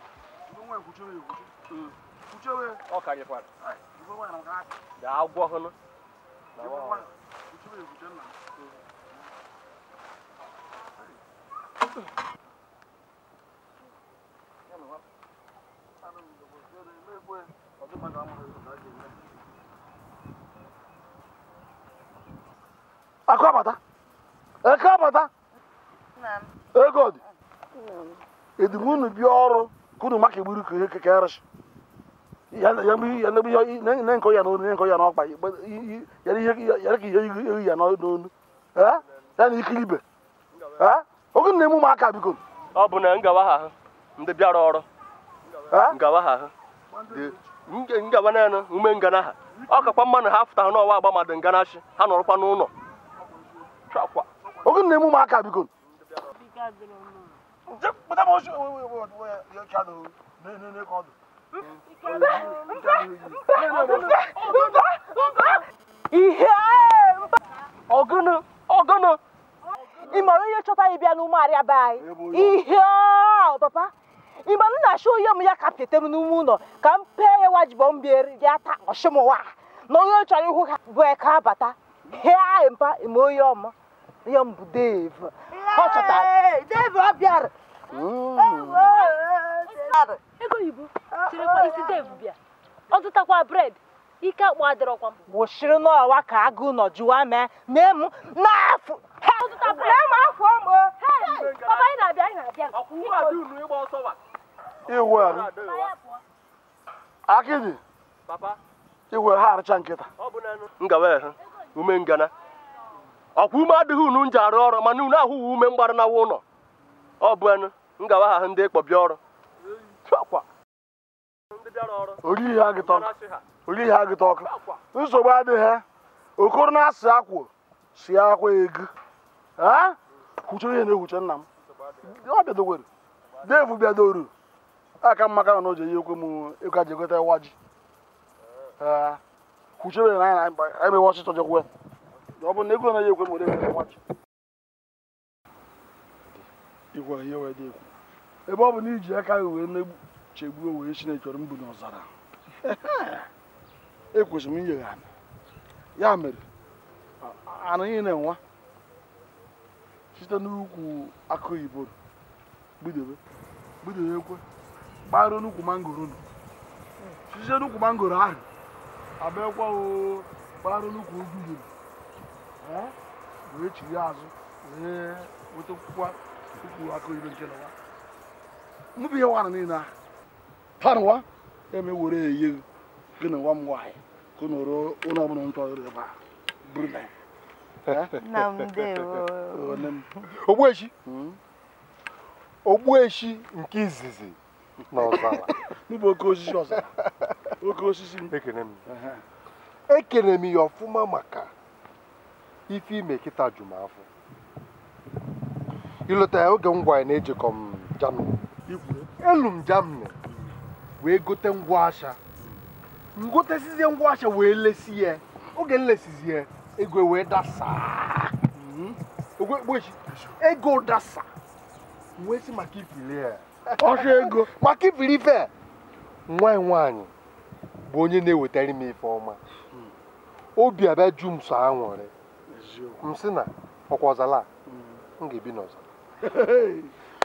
Akabata. Ego. Edumunu bi ọrụ kunu maka egburu ka ihe keke arụsị. Ya ya ya na nko ya n'onu nko ya n'ọkpa ya ihe ya ka ihe ewu ya n'onu. Eh? Ya na ikiribe. Eh? Oge na-emu ụmụaka biko. Ọ bụ na ngawa ha ndị bịara ọrụ. Ngawa ha. Ngawa naanị ume ngana ha. Ọ kakwa mma na ha fụta n'ọwa agba mmadụ nganachi ha nọrọkwa n'ụlọ. Oge na-emu ụmụaka biko. Ihe ọgụnụ ọgụnụ ị mara onye chọta ịbịa n'ụmụarịa be anyị ihe papa ị mara nna achọ onye m ya ka pịete m n'ume ụlọ ka m pee ya wajibọ m bịa ya taa ọchịmụwa na onye chọrọ ịhụ ha bụ eke abata he anyị mpa ime onye ọma ya m bụ Dave ọ chọtara Dave ọ bịara ego oyibo cherekwa isi Dave bịa ọ zụtakwa bred ike akpụ adịrọkwa m wụchiri n'ọwa ka agụ nọ jụwa mee mee m n'afọ m afọ m papa anyị na-abịa anyị na-abịa iwe akịdị iwe ha arịcha nkịta ngawa ha ume ngana ọkwa ume adịghị unu nji arụ ọrụ mana unu ahụghị ume mgbara nawa ụlọ ọ bụ enu ngawa ha ndị ịkpọbịa ọrụ Ori ihe agịta ọkụ nsogbu adịghị okoro na-asị akwụ si akwa ego kwuche ihe na-ewuche nna m ọ bịadowere Dave bịadoru aka mmaka na oje ihe ekwe m ego aji egote wa ji kwuchere na anyị emewe ọchịchọ jekwe ọ bụ na ego na ya ekwe m were egote wa ji igwe ihe wee dị ekwu ebe ọ bụ na iji aka wee na-egbu chegbuo wee Chineke chọrọ mbụ n'ọzara ekwesịrị m inyegha ana ya mere ana niile nwa site n'ukwu akụ oyibo gbidebe gbidebe ekwe gbara n'ukwu mangoro nụ site n'ukwu mangoro ahụ abịakwa o gbara n'ukwu ogige wee chiri azụ wee wetakwa ukwu akụ oyibo nke nwa mụ bụ ihe nwa niile ahụ tanwa eme were eye gị na nwa m nwaanyị ka unu rụọ ụlọ ọbụla m chọrọ ebe a buru na ya Ogbueshi Ogbueshi nke izizi na ọzara n'ụbụ oke osisi ọzara oke osisi ekene m ekene m ya ọfụma maka ife ime kịta ju m afọ ịlọta ya oge m gwa ya na-ejekọ m Germany elu m Germany wee gote ngwa asha ngotesizie ngwa asha wee lesi ya oge nlesizie ya ego wee dasa ego dasa wee si maka ifili ya ọsha ego maka ifili ife nwa nwaanyị bụ onye na-ewetara m ife ọma obi abịa ju m so aṅụrị m sị na ọkwa ọzala m ga-ebi n'ọzara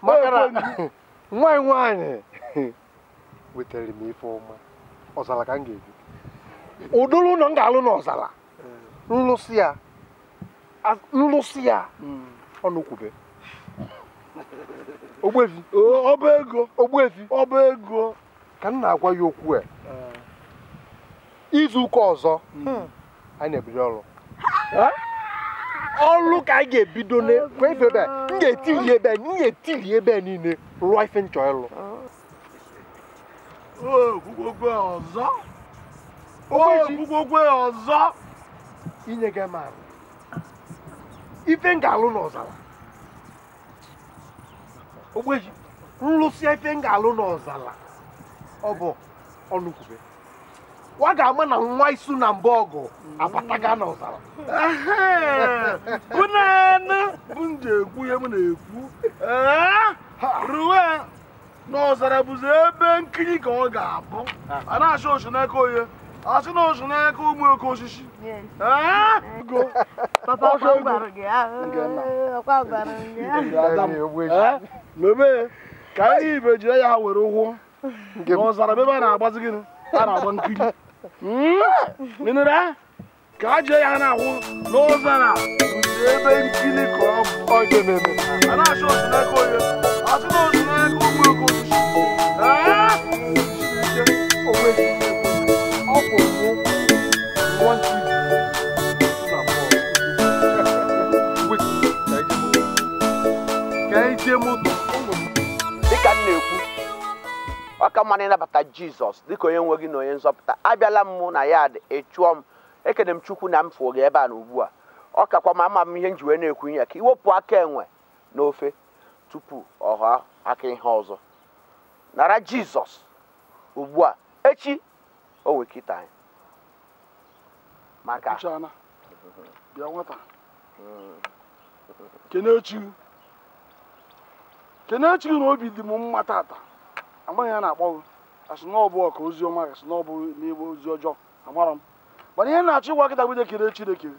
maka na nwa nwaanyị wetara m ife ọma ọzara ka m ga-ebi ụdụrụ ụlọ m ga-alụ n'ọzara nlụsị ya ọnụ kwube Ogbuefi ọba ego Ogbuefi ọba ego ka m na-agwa ya okwu a izu ụka ọzọ anyị na-ebido ọrụ ọrụ ka anyị ga-ebido ebe m ga-etiri ebe m ga-etiri ebe niile rụọ ife nchọ ịlụ. Okwukwe ọzọ. Okwukwe ọzọ. Inye gị m ife m ga-alụ n'ọzara. Ogbueji, nlụsịa ife m ga-alụ n'ọzara. Ọ bụ ọnụkwube. Wa ga-ama na nwa isu na mbụ ọgụ abataga n'ọzara. Bunanu bụ m ji ekwu ihe m na-ekwu. Ruwe n'ọzara bụzi ebe nkiri ka ọ ga-abụ. A na-achọ osu n'aka onye. Asị na osu n'aka ụmụ oke osisi. Papa ọkwa gwara gị ọkwa gwara gị. Mebe ka anyị ibe jiri ya were ụkwụ. N'ọzara ebe a na-agbazi gịnị? A na-agba nkiri. Minụra ka a jee ya na-ahụ n'ọzara bụzi ebe nkiri ka ọ bụ. A na-achọ osu n'aka onye. Asị na osu n'aka ụmụ oke osisi. Dịka m na-ekwu ọ ka mma na ịnabata Jizọs dịka onye nwe gị na onye nzọpụta. Abịala m na ya dị ịchụọ m ekene m Chukwu na m fụ gị ebe a na ugbu a. Ọ kakwa ma ama m ihe m ji wee na-ekwu ihe ka iwepụ aka enwe n'ofe tupu ọ ghọọ aka ihe ọzọ. Nara Jizọs ugbu a, echi o nwere ike ịta anyị maka bịa nwata. Kenechi na obi dị m mma tata. Amaghị ya na-akpọ gị asị na ọ bụ ọka ozi ọma, asị na ọ bụ n'igbo ozi ọjọọ, amara m. Mana ihe na-achọ ịgwa kịta bido kene Chineke.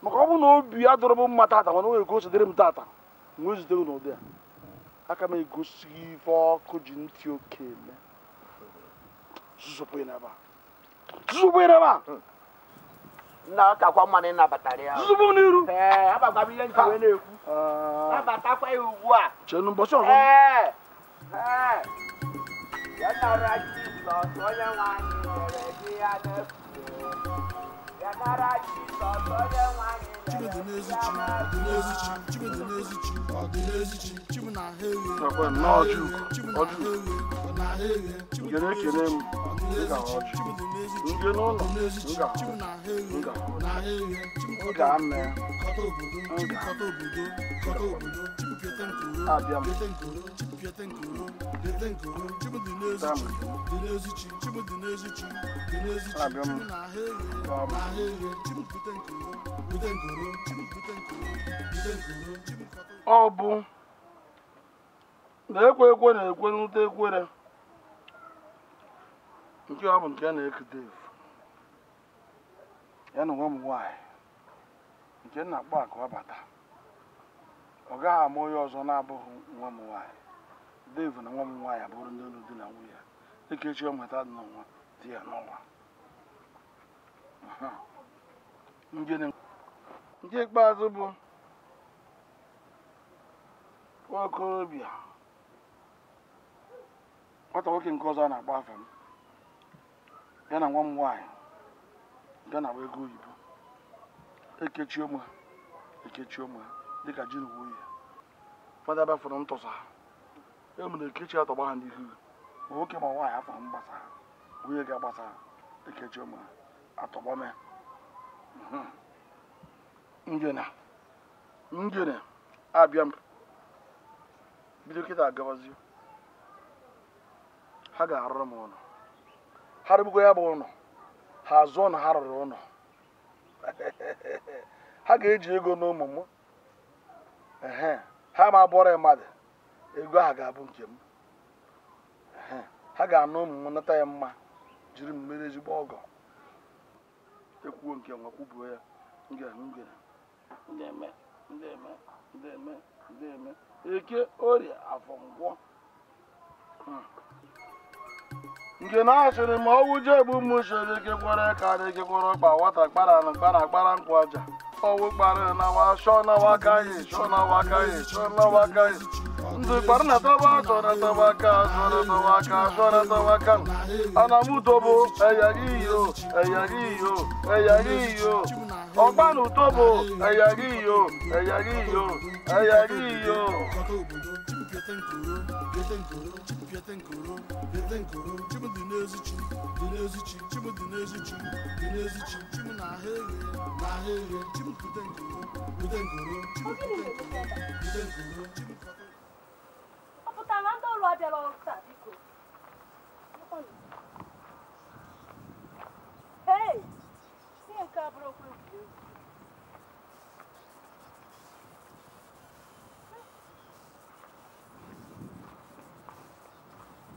Maka ọ bụ na obi ya dọrọ m mma tata, mana o nwere ka o si dịrị m tata mgbe o zutere n'ụdị a. Aka m egosi gị ife ọkụ ji ntị oke eme. Zụzụpụ ya n'ebe a. Zụzụpụ ya n'ebe a. Nna ọ kakwa mma na ịnabatara ya. Zụzụpụ m n'iru. Ee, agbagwa m ihe nji wee na-ekwu. Nabatakwa ya ugbu a. Chee n'ụbọchị ọzọ. Ee. Ee. Ya nara Jizọs onye nwe anyị nyere gị ya n'efu. Ya nara Jizọs onye nwe anyị nyere gị ya Ọ bụ na-ekwe ekwe na-ekwe n'ute ekwere nke ọ bụ nke a na-ekute efu ya na nwa m nwaanyị nke m na-akpọ akụ abata. Ọ gaghị ama onye ọzọ na-abụghị nwa m nwaanyị. Dave na nwa m nwaanyị abụrụ ndị ọlụ di na nwunye ya. Ekechi ọ nweta dị n'ọnwa di ya n'ọnwa. Nke ikpeazụ bụ nwa okorobịa nwata nwoke nke ọzọ a na-akpọ afa m ya na nwa m nwaanyị nke a na-agba ego oyibo ekechi ụmụ ha dịka ji na nwunye fada bafụrụ ntụsa ha e mere ekechi atọgba ha n'ihu ma nwoke ma nwaanyị afọ m gbasara nwunye ga-agbasa ha ekechi ụmụ ha atọgba m ya. Ngene abịa m bido kịta agabazie ha ga-arụrụ m ụlọ ha rụbukwa ya bụ ụlọ ha azụọ na ha rụrụ ụlọ ha ga-eji ego n'ụmụ m ha ma bụọrọ mmadụ ego ahụ ga-abụ nke m ha ga-anụ ụmụ m nata ya mma jiri m mere ezigbo ọgọ ekwuo nke nwa kwubuo ya ngene ndeme ndeme ndeme ndeme eke orie afọ ngwọ nke na-asịrị ma ọwụ je egbu m chere kekwere karị kekwere ọkpa nwata kpara na kpara kpara nkwụ aja ọwụ kpara na wa shọ na wa kaghị shọ na wa kaghị shọ na wa kaghị ndị kpara na tọba achọ na tọba aka achọ na tọba aka achọ na tọba aka anamutobo eyariyo eyariyo eyariyo ọgbanutobo eyariyo eyariyo eyariyo. Ọ pụtara na ndị ọrụ abịara ọrụ taa biko. Hey! Ihe nke a bụrụ okwu egwuregwu.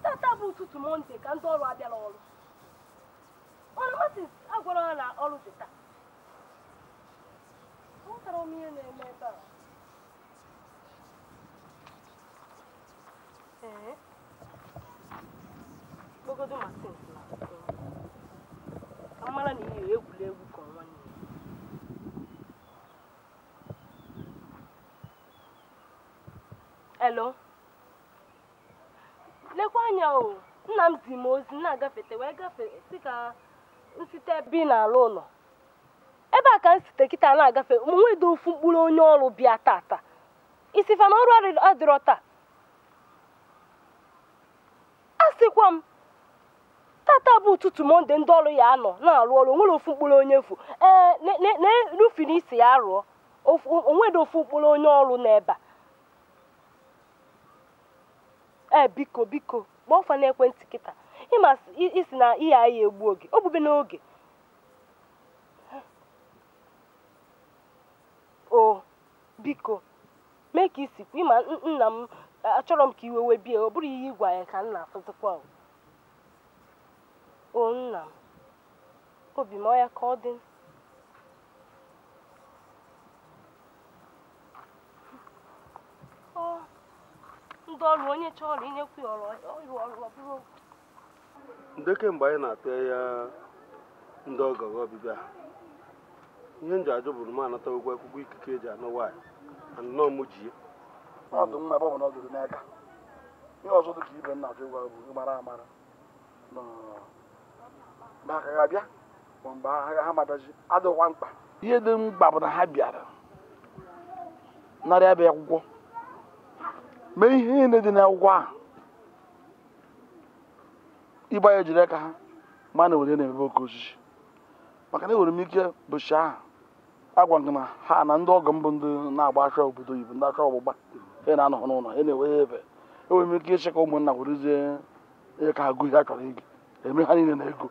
Tata bụ ụtụtụ Mọnde ka ndị ọrụ abịara ọrụ. Ọrụ Martins agwara ha na ọrụ dị taa. Aghọtara m ihe na-eme ebe a. Ee. Kpọgodo Martins na ka m mara na ihe egwuregwu ka nwanne ya. Hello. Lekwa anya o, nna m zi m ozi na-agafete wee gafe sị ka m site ebe ị na-alụ ụlọ. Ebe a ka m site kịta na-agafe, m nwedo ofu mkpụrụ onye ọrụ bịa tata. Isifa na ọrụ adịrọ taa. A sịkwa m, tata bụ ụtụtụ Mọnde ndị ọrụ ya anọ na-arụ ọrụ, onwere ofu mkpụrụ onye efu. Ee, rufin isi ya rụọ, onwedo ofu mkpụrụ onye ọrụ n'ebe a. Ee, biko biko, kpọọ fa n'ekwentị kịta. Ịma isi na ihe anyị egbu oge, o bube n'oge. O, biko, mee ka isi kwu, ịma nna m achọrọ m ka iwe wee bie, ọ bụrụ ihe ịgwa ya ka m na-afụzikwa. O nna m, obi m ọ ya ka ọ dị. Ọ ndị ọrụ onye chọrọ inyekwu ya ọrụ ọrụ ọrụ ọ bụrụ ndị kemgbe anyị na-atụ ya ndị ọgọ ọbịbịa ihe nji ajụ bụrụ m anata ụgwọ akwụkwọ ikike eji anụ nwaanyị anọ m ji ya. Ọ dị mma ebe ọ bụ na ọ dịrị n'aka. Ihe ọzọ dị ka ibe nna ajụ gwa bụ ịmara amara na mgbe ha ga-abịa ma mgbe ha madaji adịghịkwa mkpa. Ihe dị mkpa bụ na ha bịara narị abịa akwụkwọ mee ihe niile dị n'akwụkwọ ahụ ịgba ya ejiri aka ha ma na were na-emebe oke osisi maka na enwere m ike bụchi ahụ agwa gị na ha na ndị ọgọ mbụ ndị na-agba achọ obodo oyibo ndị achọ ọgbụgba ha na-anọ n'ụlọ ha na-enwe ya ebe enwere m ike ịchị ka ụmụnna werezie ihe ka agụ ihe a chọrọ ego eme ha niile na ego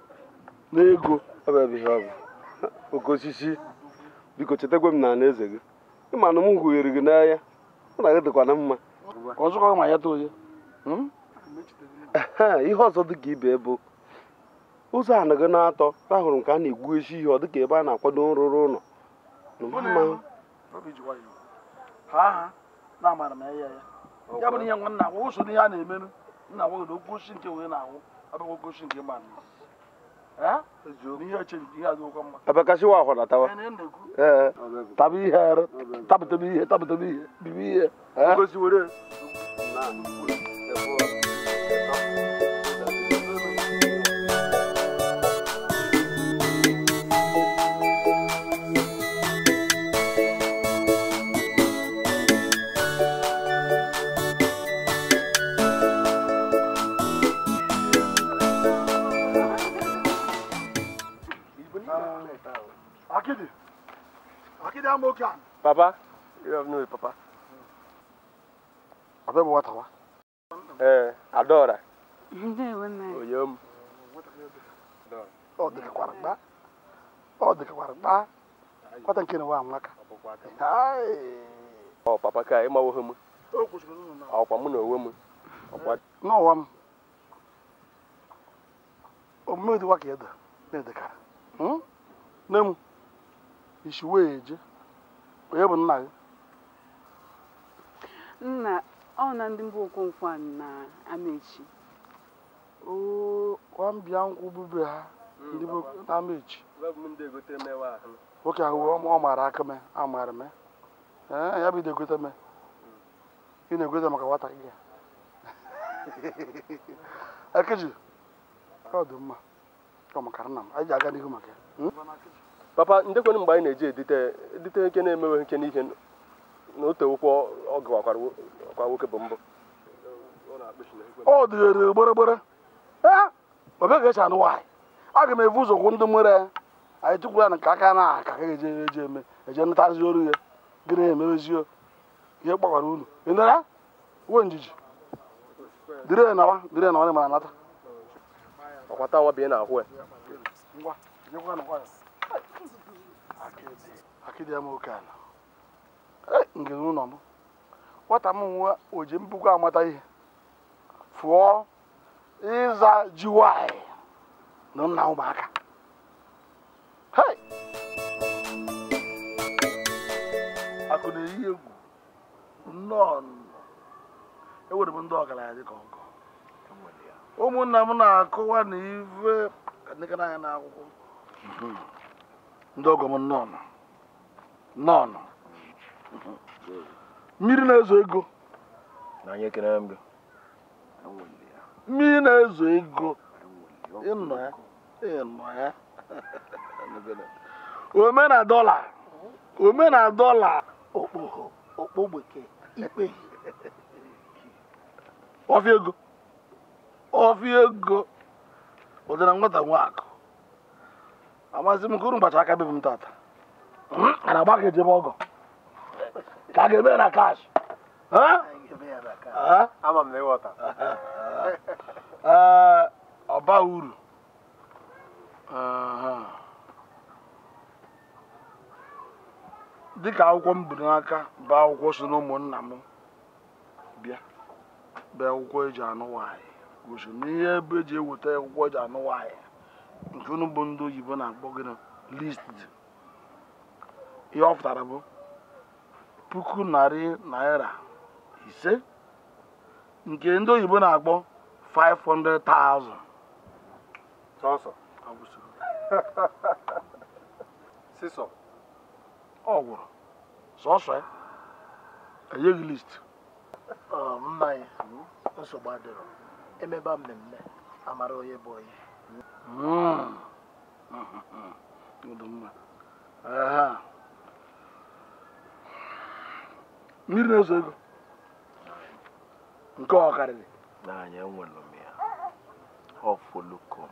na ego. Ọ bụ ebe ihe ọ bụ oke osisi biko chetakwa m na ala eze gị ịma na m hụghere gị n'anya mụ na gị dịkwa na mma. Ka ọzọkwa ma ya too onye. Ihe ọzọ dị ka ibe bụ ụzọ anaghị na-atọ ahụrụ m ka a na-egwu esi ihe ọ dị ka ebe a na-akwado nrụrụ ụlọ. Ha na-amara m ya ya bụ ihe nwanna agwa ụsọ ihe a na-emerụ nna nwa na okwu osi nke wee na-awụ abụghị okwu osi nke mba ihe eche ihe adịghịkwa mma. Abakasịwa ahụ natawa. Ee. Taba ihe arụ tabụtebe ihe tabụtebe ihe bibi ihe. Ngozi were. Akidi amokan. Papa, you have no papa. Abe bo watawa. Eh, Adora. Ndewo nna. Oyom. Ọ dịkakwara gba. Ọ dịkakwara gba. Kwata nke na wa amaka. Hai. Ọ papa ka ịma wo m. O kwụsịrị n'ụlọ na. Ọkwa mụ na onwe m. Ọkwa. N'ụwa m. Omume dịkwa ka ede na-edekara. Nne m isi wee eje. Onye bụ nna gị? Nna ọ na ndị mbụ Okonkwo na Amechi. Oo, kwambịa nkwụ bube ha ndị bụ na Amechi. Nwoke ahụ ọ maara aka me, amaara me. Ee, ya bụ ide egote me. Ị na-egote maka nwata gị. Akeji, ọ dị mma. Ọ makara nna m, anyị ji aga n'ihu maka ya. Papa, ndekwanụ mgbe anyị na-eji edite nke na-emewe nke n'ihe na otu ụkwụ ọ gụwakwara kwa nwoke bụ mbụ. Ọ dịrị gbere ọ bịa ga-eche anụ nwaanyị. Aga m evu ụzọ kwụ ndị nwere anyị tukwuru ya na nke aka na aka ka eje eje eme eje ntazi ọrụ ya gịnị emewezio ihe kpakwara unu ị nara uwe njiji dịrị nawa dịrị nawa ma anata ọkwata nwa bie na ahụ ya ngwa jekwa na nwayọ akịdị ya m oke ala nke ụlọ m nwata m nwa oji mbukwa amata ihe fụọ ịza ji nwanyị na nna ụmụaka. Hey! Akụ na-eyi egwu nnọọ ewere m ndị ọgaranya dịka ọgọ. Ụmụnna m na-akụwa na ife ka anya n'akwụkwọ. Ndị ọgọ m nnọọ nnọọ. Mmiri na-ezo ego. Mmiri na-ezo ego. Ịnọ ya. Ịnọ ya. Ome na dọla. Ome na dọla. Okpoho, okpo bekee, ikpe. Ọfịa ego. Ọfịa ego. Ụdị na nwata nwa akụ. Amasị m ka unu gbacha aka bebe m tata. A na-agba ka ejebe ọgọ. Ka a ga-eme na kash. Ama m na ịghọta. Ọba uru. Dịka akwụkwọ m bu n'aka bụ akwụkwọ so na ụmụnna m bịa bịa akwụkwọ eji anụ nwaanyị gosi na ihe ebe eji eweta akwụkwọ eji anụ nwaanyị nke unu bụ ndị oyibo na-akpọ gị na list dị. Ihe ọ pụtara bụ ₦500,000 nke ndị oyibo na-akpọ 500,000. Sọsọ. Sisọ. Ọ gwụrụ sọsọ ya enyeghị list. Nna ya nsogbu adịrọ emebe mmemme amara onye bụ onye. Mmiri na-ezo ego nke ọ karịrị n'anya enwere m ya ọfọlọkọm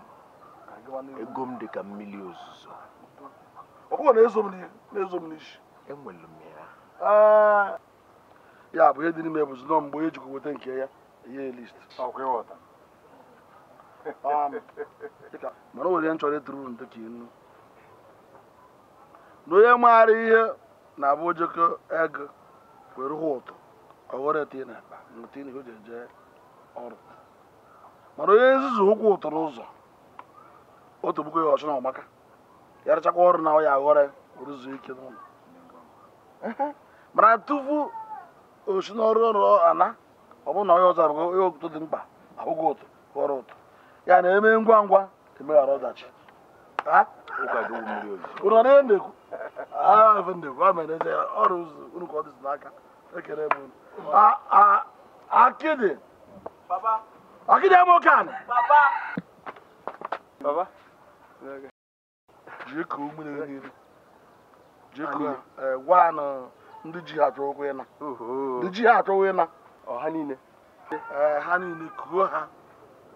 ego m dị ka mmiri ozuzo. Ọkụkọ na-ezo m n'isi enwere m ya. Ya bụ ihe dị n'ime bụ nọ mgbe ejikwa weta nke ya ihe list. Mana o nwere ihe m chọrọ ịtụrụ unu dịka inu na onye maara ihe na-abụ ojoko ego were hụ ụtọ ọghọrọ etinye n'akpa nweta ihe o ji eje ọrụ, mana onye nzuzu ụkwụ ụtọ n'ụzọ otu bụkwa ya ọchụ na ọmaka ya rụchakwa ọrụ na ọ ya aghọrọ were zuo ike n'ụlọ. Mana tupu o si n'ọrụ ọrụ ana ọ bụrụ na onye ọzọ abụghị onye ụtụ dị mkpa ahụghị ụtọ ghọrọ ụtọ ya na-eme ngwa ngwa emeghara ọdachi. Unu na ihe na-ekwu ọrụ ụzọ unu ka ọ dịzi n'aka ekele m unu. Akịdị akịdị amokan Baba. Jee ka ụmụnne niile jee ka gwa na ndị ji ha achọ okwu ịna ndị ji ha achọ ịna ọha niile ha niile kuo ha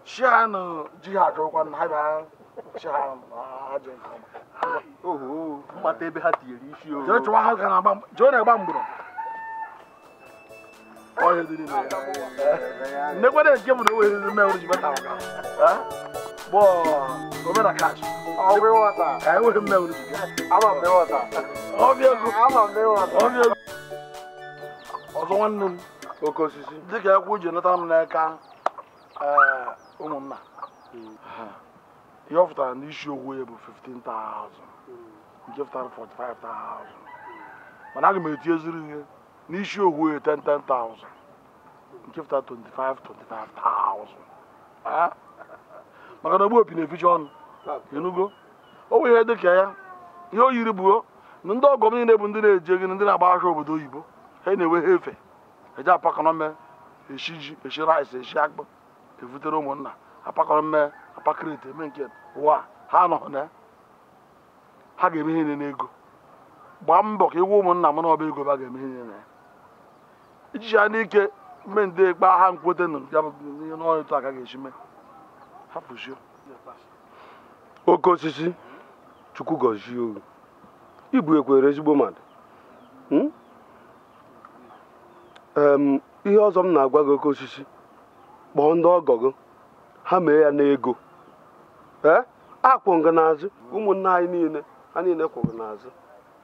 chi ha na ji ha achọ okwu na ha bịa chi ha ha jee nke ọma. Oho, mmata ebe ha tinyere isi o. Jee chụwa ha ka na-agba jee na-agba mgbọrọ. Ọhịa dị n'ime ya. Nnekwede nke bụ na o were ndị mewere ji bata maka. Bọọ omena kash. Ọgwụ ịghọta. Enweghị mmewere ji bịa. Ama m ịghọta. Ọbịa ego. Ama m ịghọta. Ọbịa ego. Ọzọ nwanne m. Oke osisi. Dịka ekwu ji nata m n'aka ụmụnna. Ihe ọ pụtara n'isi ogwu ya bụ 15,000. Nke pụtara 45,000. Mana aga m etinyeziri ihe n'isi ogwu ya 10,000. Nke pụtara 25,000. Maka na ogbu opi na-eficha ọnụ. Enugo. O nwere ihe dịka ya. Ihe o yiri bụ na ndị ọgọ m niile bụ ndị na-eje gị ndị na-agba ahịa obodo oyibo. Ha na-enwe ha efe. Eje apakọrọ mme, eshi ji, eshi rice, eshi akpụ, evutere ụmụnna. Apakọrọ mme, apakịrịtị, eme nke ụwa ha nọ na ha ga-eme ihe niile n'ego. Gbaa mbọ ka ịgwa ụmụnna m n'ọba ego ba ga-eme ihe niile na ya. Iji ya n'ike Mme ndị gba ha nkwete nụ ya bụ ihe n'ọrụ etu aka ga-esi mee. Hapụzio. Oke osisi Chukwu gọzie ogu. Ibu ekwere ezigbo mmadụ. Ihe ọzọ m na-agwa gị oke osisi, kpọọ ndị ọgọ gị ha mee ya n'ego. Akwụ gị n'azụ, ụmụnne anyị niile ha niile kwụ gị n'azụ.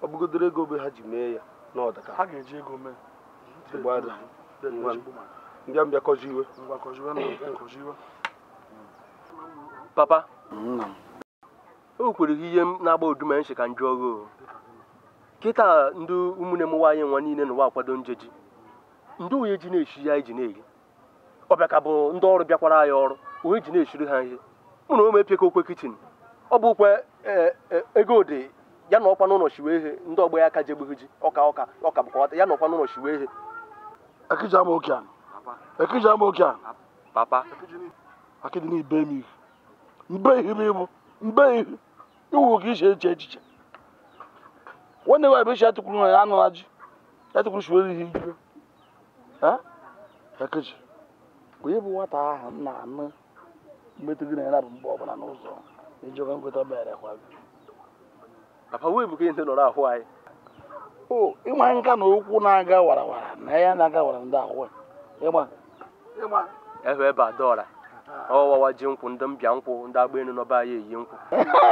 Ọ bụgodoro ego be ha ji mee ya n'ọdaka. Ha ga-eji ego mee. Mbịa mbịa kọziwe. Papa, o kwere gị ihe na-agba oduma nshi ka njụ ọgụ. Kịta ndị ụmụnne m nwaanyị nwa niile n'ụwa akwado njeji. Ndị onye ji na-eshi ya iji na-eri. Ọbịa ka bụ ndị ọrụ bịakwara ya ọrụ, onye ji na-eshiri ha ihe. Mụ na ome epịa okwe kichin. Ọ bụ okwe ego dị ya na ọkwa n'ụlọ shiwe ihe ndị ọgbọ ya aka jegbughị ji ọka ọka ọka bụkwa ya na ọkwa n'ụlọ shiwe ihe. Ekija m oke a. Ekija m oke a. Papa. Akịdị na ibe m ihu. Mbe ihu m ịbụ. Mbe ihu. Iwu ka isi eche echiche. Nwanne nwaanyị bụ isi ya tụkwuru ya anụ na ji. Ya tụkwuru shiwere ihe igwe. Ekiji. Onye bụ nwata ahụ m na-anụ mmetụ gị na ya bụ mgbe ọbụla n'ụzọ. Ijọba nkweta mere kwa gị. Papa wee bụ ka ihe ndị nọrọ ahụ anyị. O, ịma nka na okwu na-aga warawara na ya na-aga wara ndị ahụ. Ịma. Ịma. Ehu ebe adọra. Ọwawa ji nkwụ ndị mbịa nkwụ ndị agba elu n'ọba ya eyi nkwụ.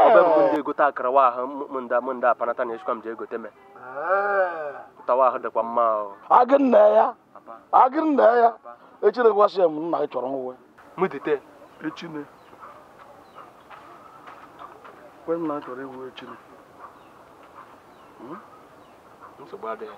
Ọba bụ ndị egote akara wa ahụ m ndị apanata na eshikwa m ji egote me. Tawa ahụ dịkwa mma o. Agị nna ya. Agị nna ya. Echine gwasị m nna gị chọrọ nwe. Mụ dite. Echine. Kwe nna chọrọ iwu echine. Nsogbu adịghị.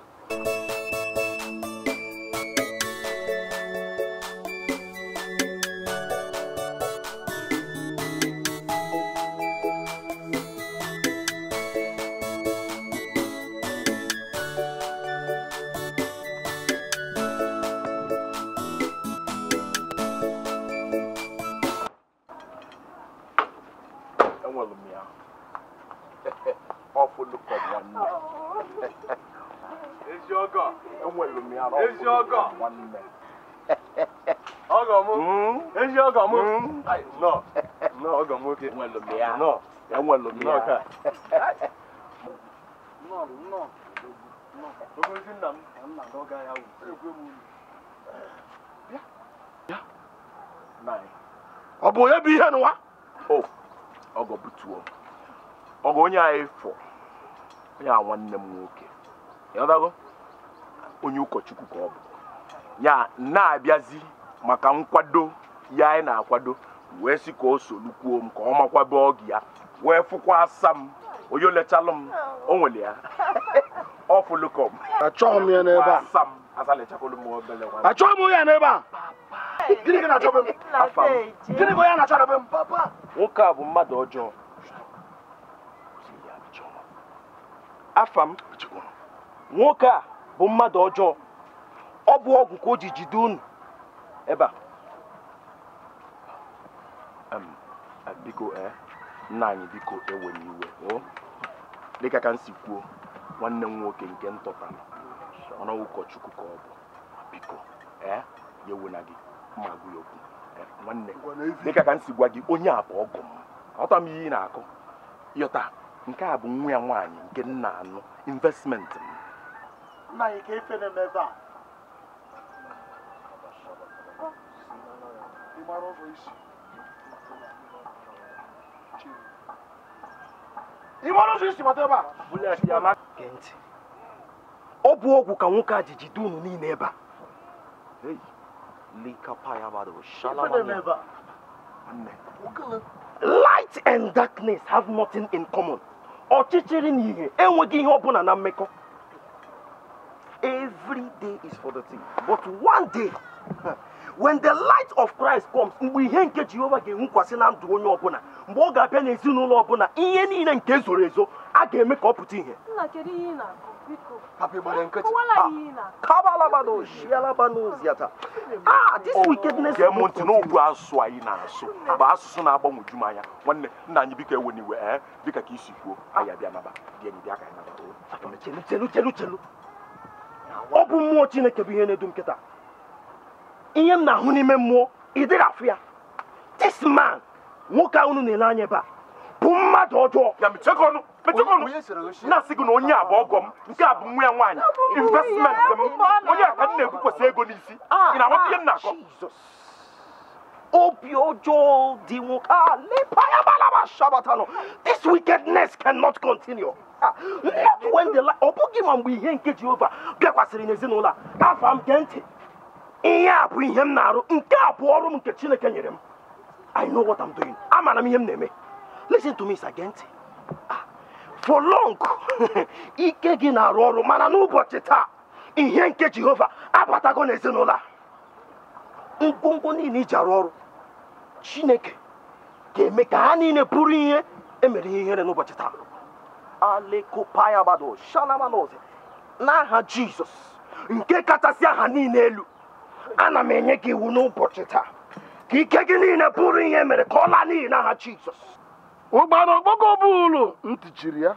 Enwere m ya. Ọ fụlụkọ nwanne. Ezi ọgọ. Enwere m ya. Ezi ọgọ. Nwanne. Ọgọ mụ. Ezi ọgọ mụ. Ai, nọ. Nọ ọgọ m nwoke. Enwere m ya. Nọ. Enwere m Nọ ya. ka. Nọ nọ. Ogozi nna m. Nna m ọga ya wụ. Ekwe m unu. Bịa. Nine. Ọ bụ onye bụ ihe n'ụwa? O, ọgọ butuo. Ọgọ onye anyị fọ. Onye a nwanne m nwoke. Ịghọtago? Onye ụkọchukwu ka ọ bụ. Ya na-abịazi maka nkwado ya anyị na-akwado wee sị ka o solukwuo m ka ọ makwabe ọgụ ya wee fụkwa asa m onye olechalụ m o nwere ya ọ fụlụkọ m. Achọghị m ya n'ebe a. Asa m asalechakwala m obele nwa. Achọghị m ya n'ebe a. Gịnị ka na-achọ be m? Afa m. Gịnị ka onye na-achọ be m? Papa. Nwoke a bụ mmadụ ọjọọ. Afa m. Nwoke a bụ mmadụ ọjọọ. Ọ bụ ọgwụ ka o ji jide unu ebe a. Biko nna anyị biko ewe n'iwe o. Dịka ka m si kwuo, nwanne m nwoke nke m tọtara ọnụ ụkọchukwu ka ọ bụ. Biko ya ewe na gị mma agụ ya okwu. Nwanne dịka ka m si gwa gị onye a bụ ọgọ m. Aghọta m ihe ị na-akọ. Yọta nke a bụ nwa ya nwaanyị nke nna anụ investment m. Nna anyị ka ife na-eme ebe a. Ị mara ụzọ isi. Ị mara ụzọ isi bata ebe a? Gee ntị. Ọ bụ ọgwụ ka nwoke a ji jide unu niile ebe a. Ife na-eme ebe a. Light and darkness have nothing in common. Ọchịchịrị na ihe enweghị ihe ọbụla na mmekọ. Every day is for the thief, but one day, when the light of Christ comes, mgbe ihe nke Jehova ga-enwukwasị na ndụ onye ọbụla, mgbe ọ ga-abịa n'ezinụlọ ọbụla, ihe niile nke zoro ezo a ga-eme ka ọ pụta ihe. Nna kedu ihe ị na-akọ biko? Papa gbara nkịtị. Kọwara anyị ihe ị na-akọ. Kabalabado, shialabanoziata. This wickedness. Gee m ntị n'okwu asụsụ anyị na-asụ bụ asụsụ na-agbanwoju m anya. Nwanne nna anyị biko ewe n'iwe dịka ka isi kwuo anyị abịa naba dị enyi bịa ka anyị naba. Chelu chelu chelu chelu. Ọ bụ mmụọ Chineke bụ ihe na-edu m kịta. Ihe m na-ahụ n'ime mmụọ, ị dịghị afụ ya. This man, nwoke a unu na-ele anya ebe a, bụ mmadụ ọjọọ. Ya mechekọ ọnụ, mechekọ ọnụ. Na-asị gị na onye a bụ ọgọ m, nke a bụ nwa ya nwaanyị. Investment m, onye a ka m na-ekwukwasị ego n'isi. Ị na-aghọta ihe m na-akọ? Obi ọjọọ dị nwoke a, this wickedness cannot continue. Not when the light, ọ bụghị ma mgbe ihe nke Jehova bịakwasịrị n'ezinụlọ a. Afa m gee ntị. Ihe a bụ ihe m na-arụ, nke a bụ ọrụ m nke Chineke nyere m. I know what I'm doing. Amara m ihe m na-eme. Listen to me, sir, gee ntị. For long, ike gị na-arụ ọrụ, mana n'ụbọchị taa, ihe nke Jehova abatago n'ezinụlọ a. Ngwongwo niile iji arụ ọrụ, Chineke ga-eme ka ha niile bụrụ ihe emere ihe ihere n'ụbọchị taa. Alekopayabado, shanamanoze. N'aha Jizọs, nke kachasị aha niile elu, ana m enye gị iwu n'ụbọchị taa ka ike gị niile bụrụ ihe mere ka ọ laa n'iyi n'aha Jizọs. Ụgbara okpoko bụ ụlọ ntị chiri ya.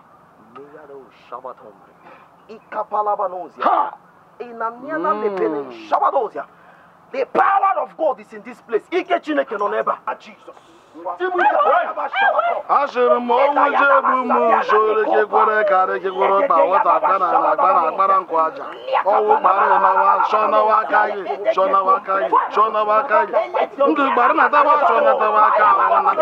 The power of God is in this place. Ike Chineke nọ n'ebe a. Jesus. Asịrị m ọnwụ jebu m usoro kekwere karị kekwere ọkpa nwata akpa na akpa na akpara nkụ aja. Ọwụ gbara ịnawa chọnawa aka gị chọnawa aka gị chọnawa aka gị. Ndụ gbara na taba chọnatawa aka ahụ na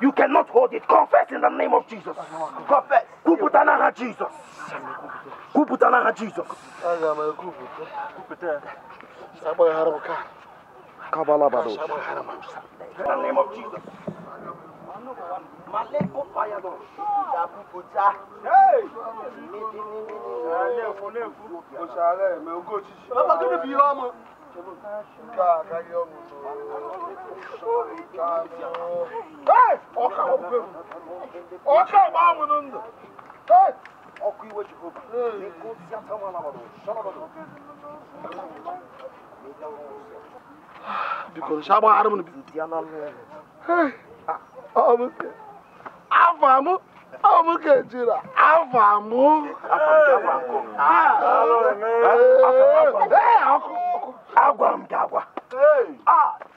You cannot hold it. Confess in the name of Jesus. Confess. Kwupụta n'aha Jesus. Kwupụta n'aha Jesus. Aga m ekwupụta. Agbaghara m ka. Kabalabado. In the name of Jesus. Maleko payado. Hey!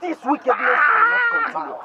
This wickedness cannot continue.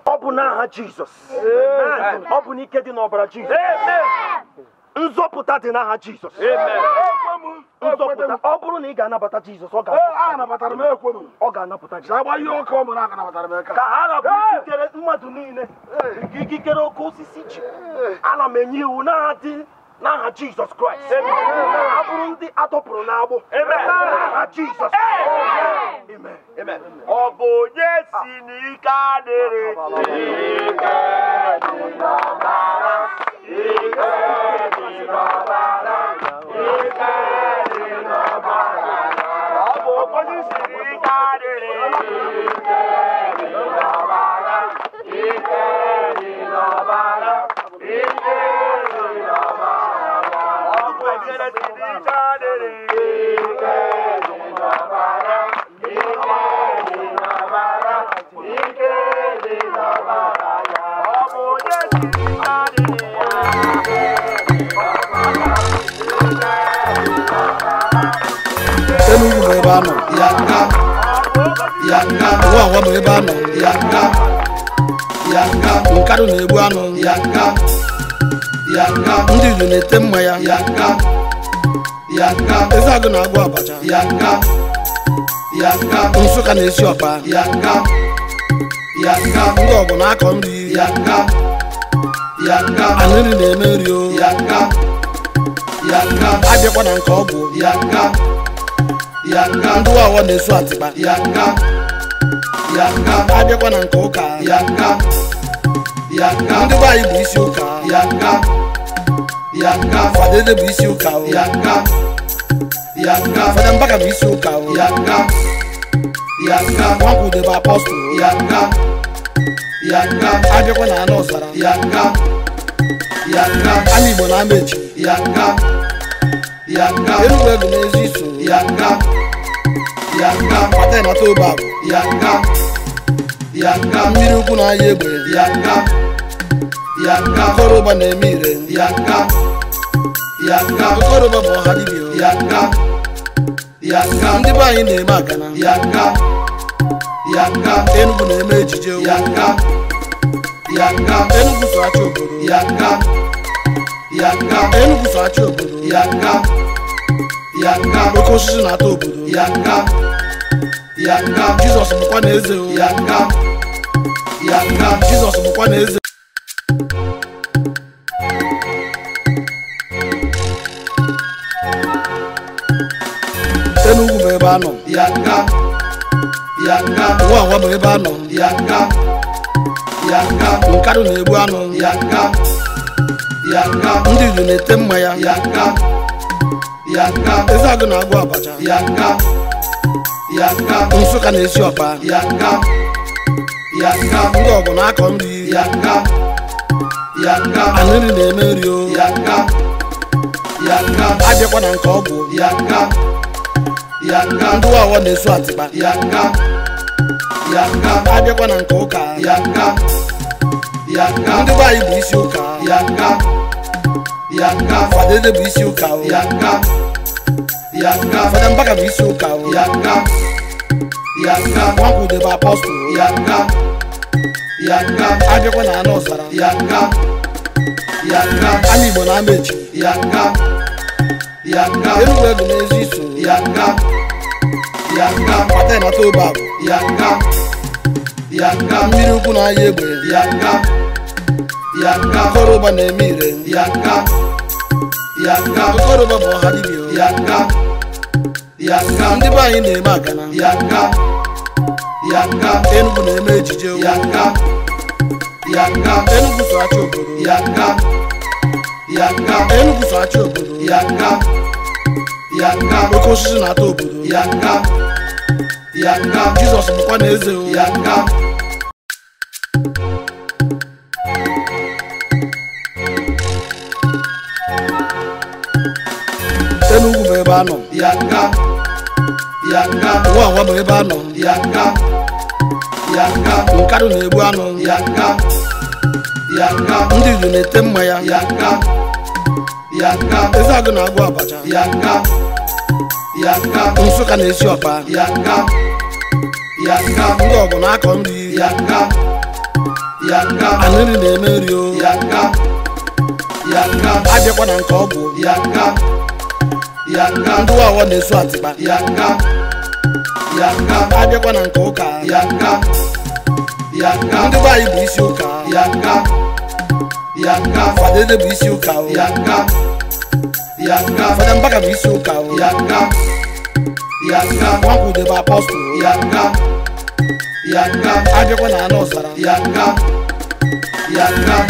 Ọ bụ n'aha Jizọs. Ọ bụ n'ike dị n'ọbara Jizọs. Nzọpụta dị n'aha Jizọs. Nzọpụta ọ bụrụ na ị ga-anabata Jizọs ọ ga-anapụta gị. Ka ha rapụ ikikere mmadụ niile nke ikikere oke osisi ji. Ana m enye iwu n'aha dị n'aha Jizọs Kraịst. Ha bụrụ ndị atọpụrụ n'agbụ n'aha Jizọs. Amen. Ọ bụ onye si n'ike adịrị. Ike dị n'ọbara. Ike dị n'ọbara. Ike dị n'ọbara. Ọ bụ onye si n'ike adịrị. Ike dị n'ọbara. Ike dị n'ọbara. Ike dị n'ọbara. Ọ bụ onye si n'ike adịrị. Ike dị n'ọbara. Ike dị n'ọbara. Ike dị n'ọbara. Ọ bụ onye si n'ike adịrị. Enugu bụ ebe a nọ yanga yanga ụwa ụwa bụ ebe a nọ yanga yanga Nkanu na-egbu anụ yanga yanga ndị Idu na-ete mmanya yanga yanga Ezeagụ na-agwọ abacha yanga yanga Nsụka na-esi ọkpa yanga yanga ndị ọgụ na-akọ nri yanga yanga Anịrị na-eme nri o yanga yanga abịakwa na nke ọgwụ yanga yanga ndị wawa na-esu atịkpa yanga yanga abịakwa na nke ụka yanga yanga ndị be anyị bụ isi ụka yanga yanga Fadede bụ isi ụka o yanga yanga Fada Mbaka bụ isi ụka o yanga yanga Nwakwude bụ apọstụl yanga yanga abịakwa na anụ ọzara yanga yanga ama Igbo na ama echi yanga yanga Enugu ego n'ezi iso yanga yanga Pata na Tobago yanga yanga mmiri ukwu na-aya egbe yanga yanga Okoroba na-eme ire yanga yanga Okoroba bụ ọha dibịa yanga yanga ndị be anyị na-eme agana yanga yanga Enugu na-eme ejije yanga yanga Enugu so achị obodo yanga yanga Enugu so achị obodo yanga yanga oke osisi na-ata obodo yanga yanga Jizọs bụkwa na eze o yanga yanga Jizọs bụkwa na eze. Enugu bụ ebe a nọ yanga yanga ụwa ụwa bụ ebe a nọ yanga yanga Nkanu na-egbu anụ yanga yanga ndị Idu na-ete mmanya yanga yanga Ezeagụ na-agwọ abacha yanga yanga Nsụka na-esi ọkpa yanga yanga ndị ọgụ na-akọ nri yanga yanga Anịrị na-eme nri o yanga yanga abịakwa na nke ọgwụ yanga yanga ndị wawa na-esu atịkpa yanga yanga abịakwa na nke ụka yanga yanga ndị be anyị bụ isi ụka yanga yanga Fadede bụ isi ụka o yanga yanga Fada Mbaka bụ isi ụka o yanga yanga Nwakwude bụ apọstụl yanga yanga abịakwa na anụ ọzara yanga yanga ama Igbo na ama echi yanga yanga Enugu ego n'ezi iso yanga yanga Pata na Tobago yanga yanga mmiri ukwu na-aya egbe yanga yanga Okoroba na-eme ire yanga yanga Okoroba bụ ọha dibịa yanga yanga ndị be anyị na-eme agana yanga yanga Enugu na-eme ejije yanga yanga Enugu so achị obodo yanga yanga Enugu so achị obodo yanga yanga oke osisi na-ata obodo yanga yanga Jizọs bụkwa na eze o yanga. Enugu bụ ebe a nọ yanga yanga ụwa ụwa bụ ebe a nọ yanga yanga Nkanu na-egbu anụ yanga yanga ndị Idu na-ete mmanya yanga yanga Ezeagụ na-agwọ abacha yanga yanga Nsụka na-esi ọkpa yanga yanga ndị ọgụ na-akọ nri yanga yanga Anịrị na-eme nri o yanga Abịakwa na nke ọgwụ. Ndị wawa na-esu atịkpa. Abịakwa na nke ụka. Ndị be anyị bụ isi ụka. Fada Ede bụ isi ụka. Fada Mbaka bụ isi ụka. Nwakwude bụ apọstụl. Abịakwa na anụ ọzara.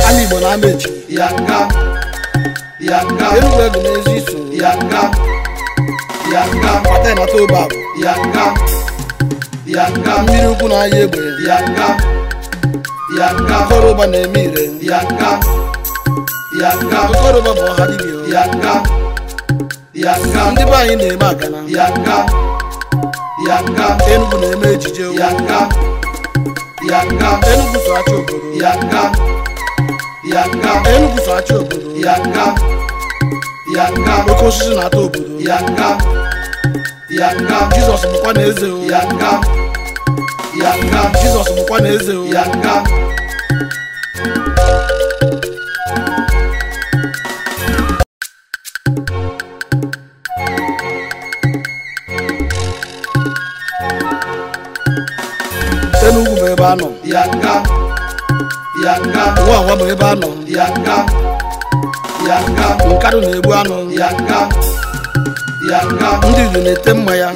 Ama Igbo na ama echi. Enugwu ego n'ezi iso. Pata na toba bụ. Mmiri ukwu na aya egbe. Okoroba na-eme ire. Okoroba bụ ọha dibịa. Ndị be anyị na-eme akana. Enugwu na-eme ejije. Enugwu so achị obodo. Enugwu so achị obodo. Oke osisi na-ata obodo. Jizọs bụkwa na eze. Jizọs bụkwa na eze. Enugwu bụ ebe a nọ. Ụwa ụwa bụ ebe a nọ. Nkarụ na-egbu anụ. Ndị Igbo na-ete mmanya.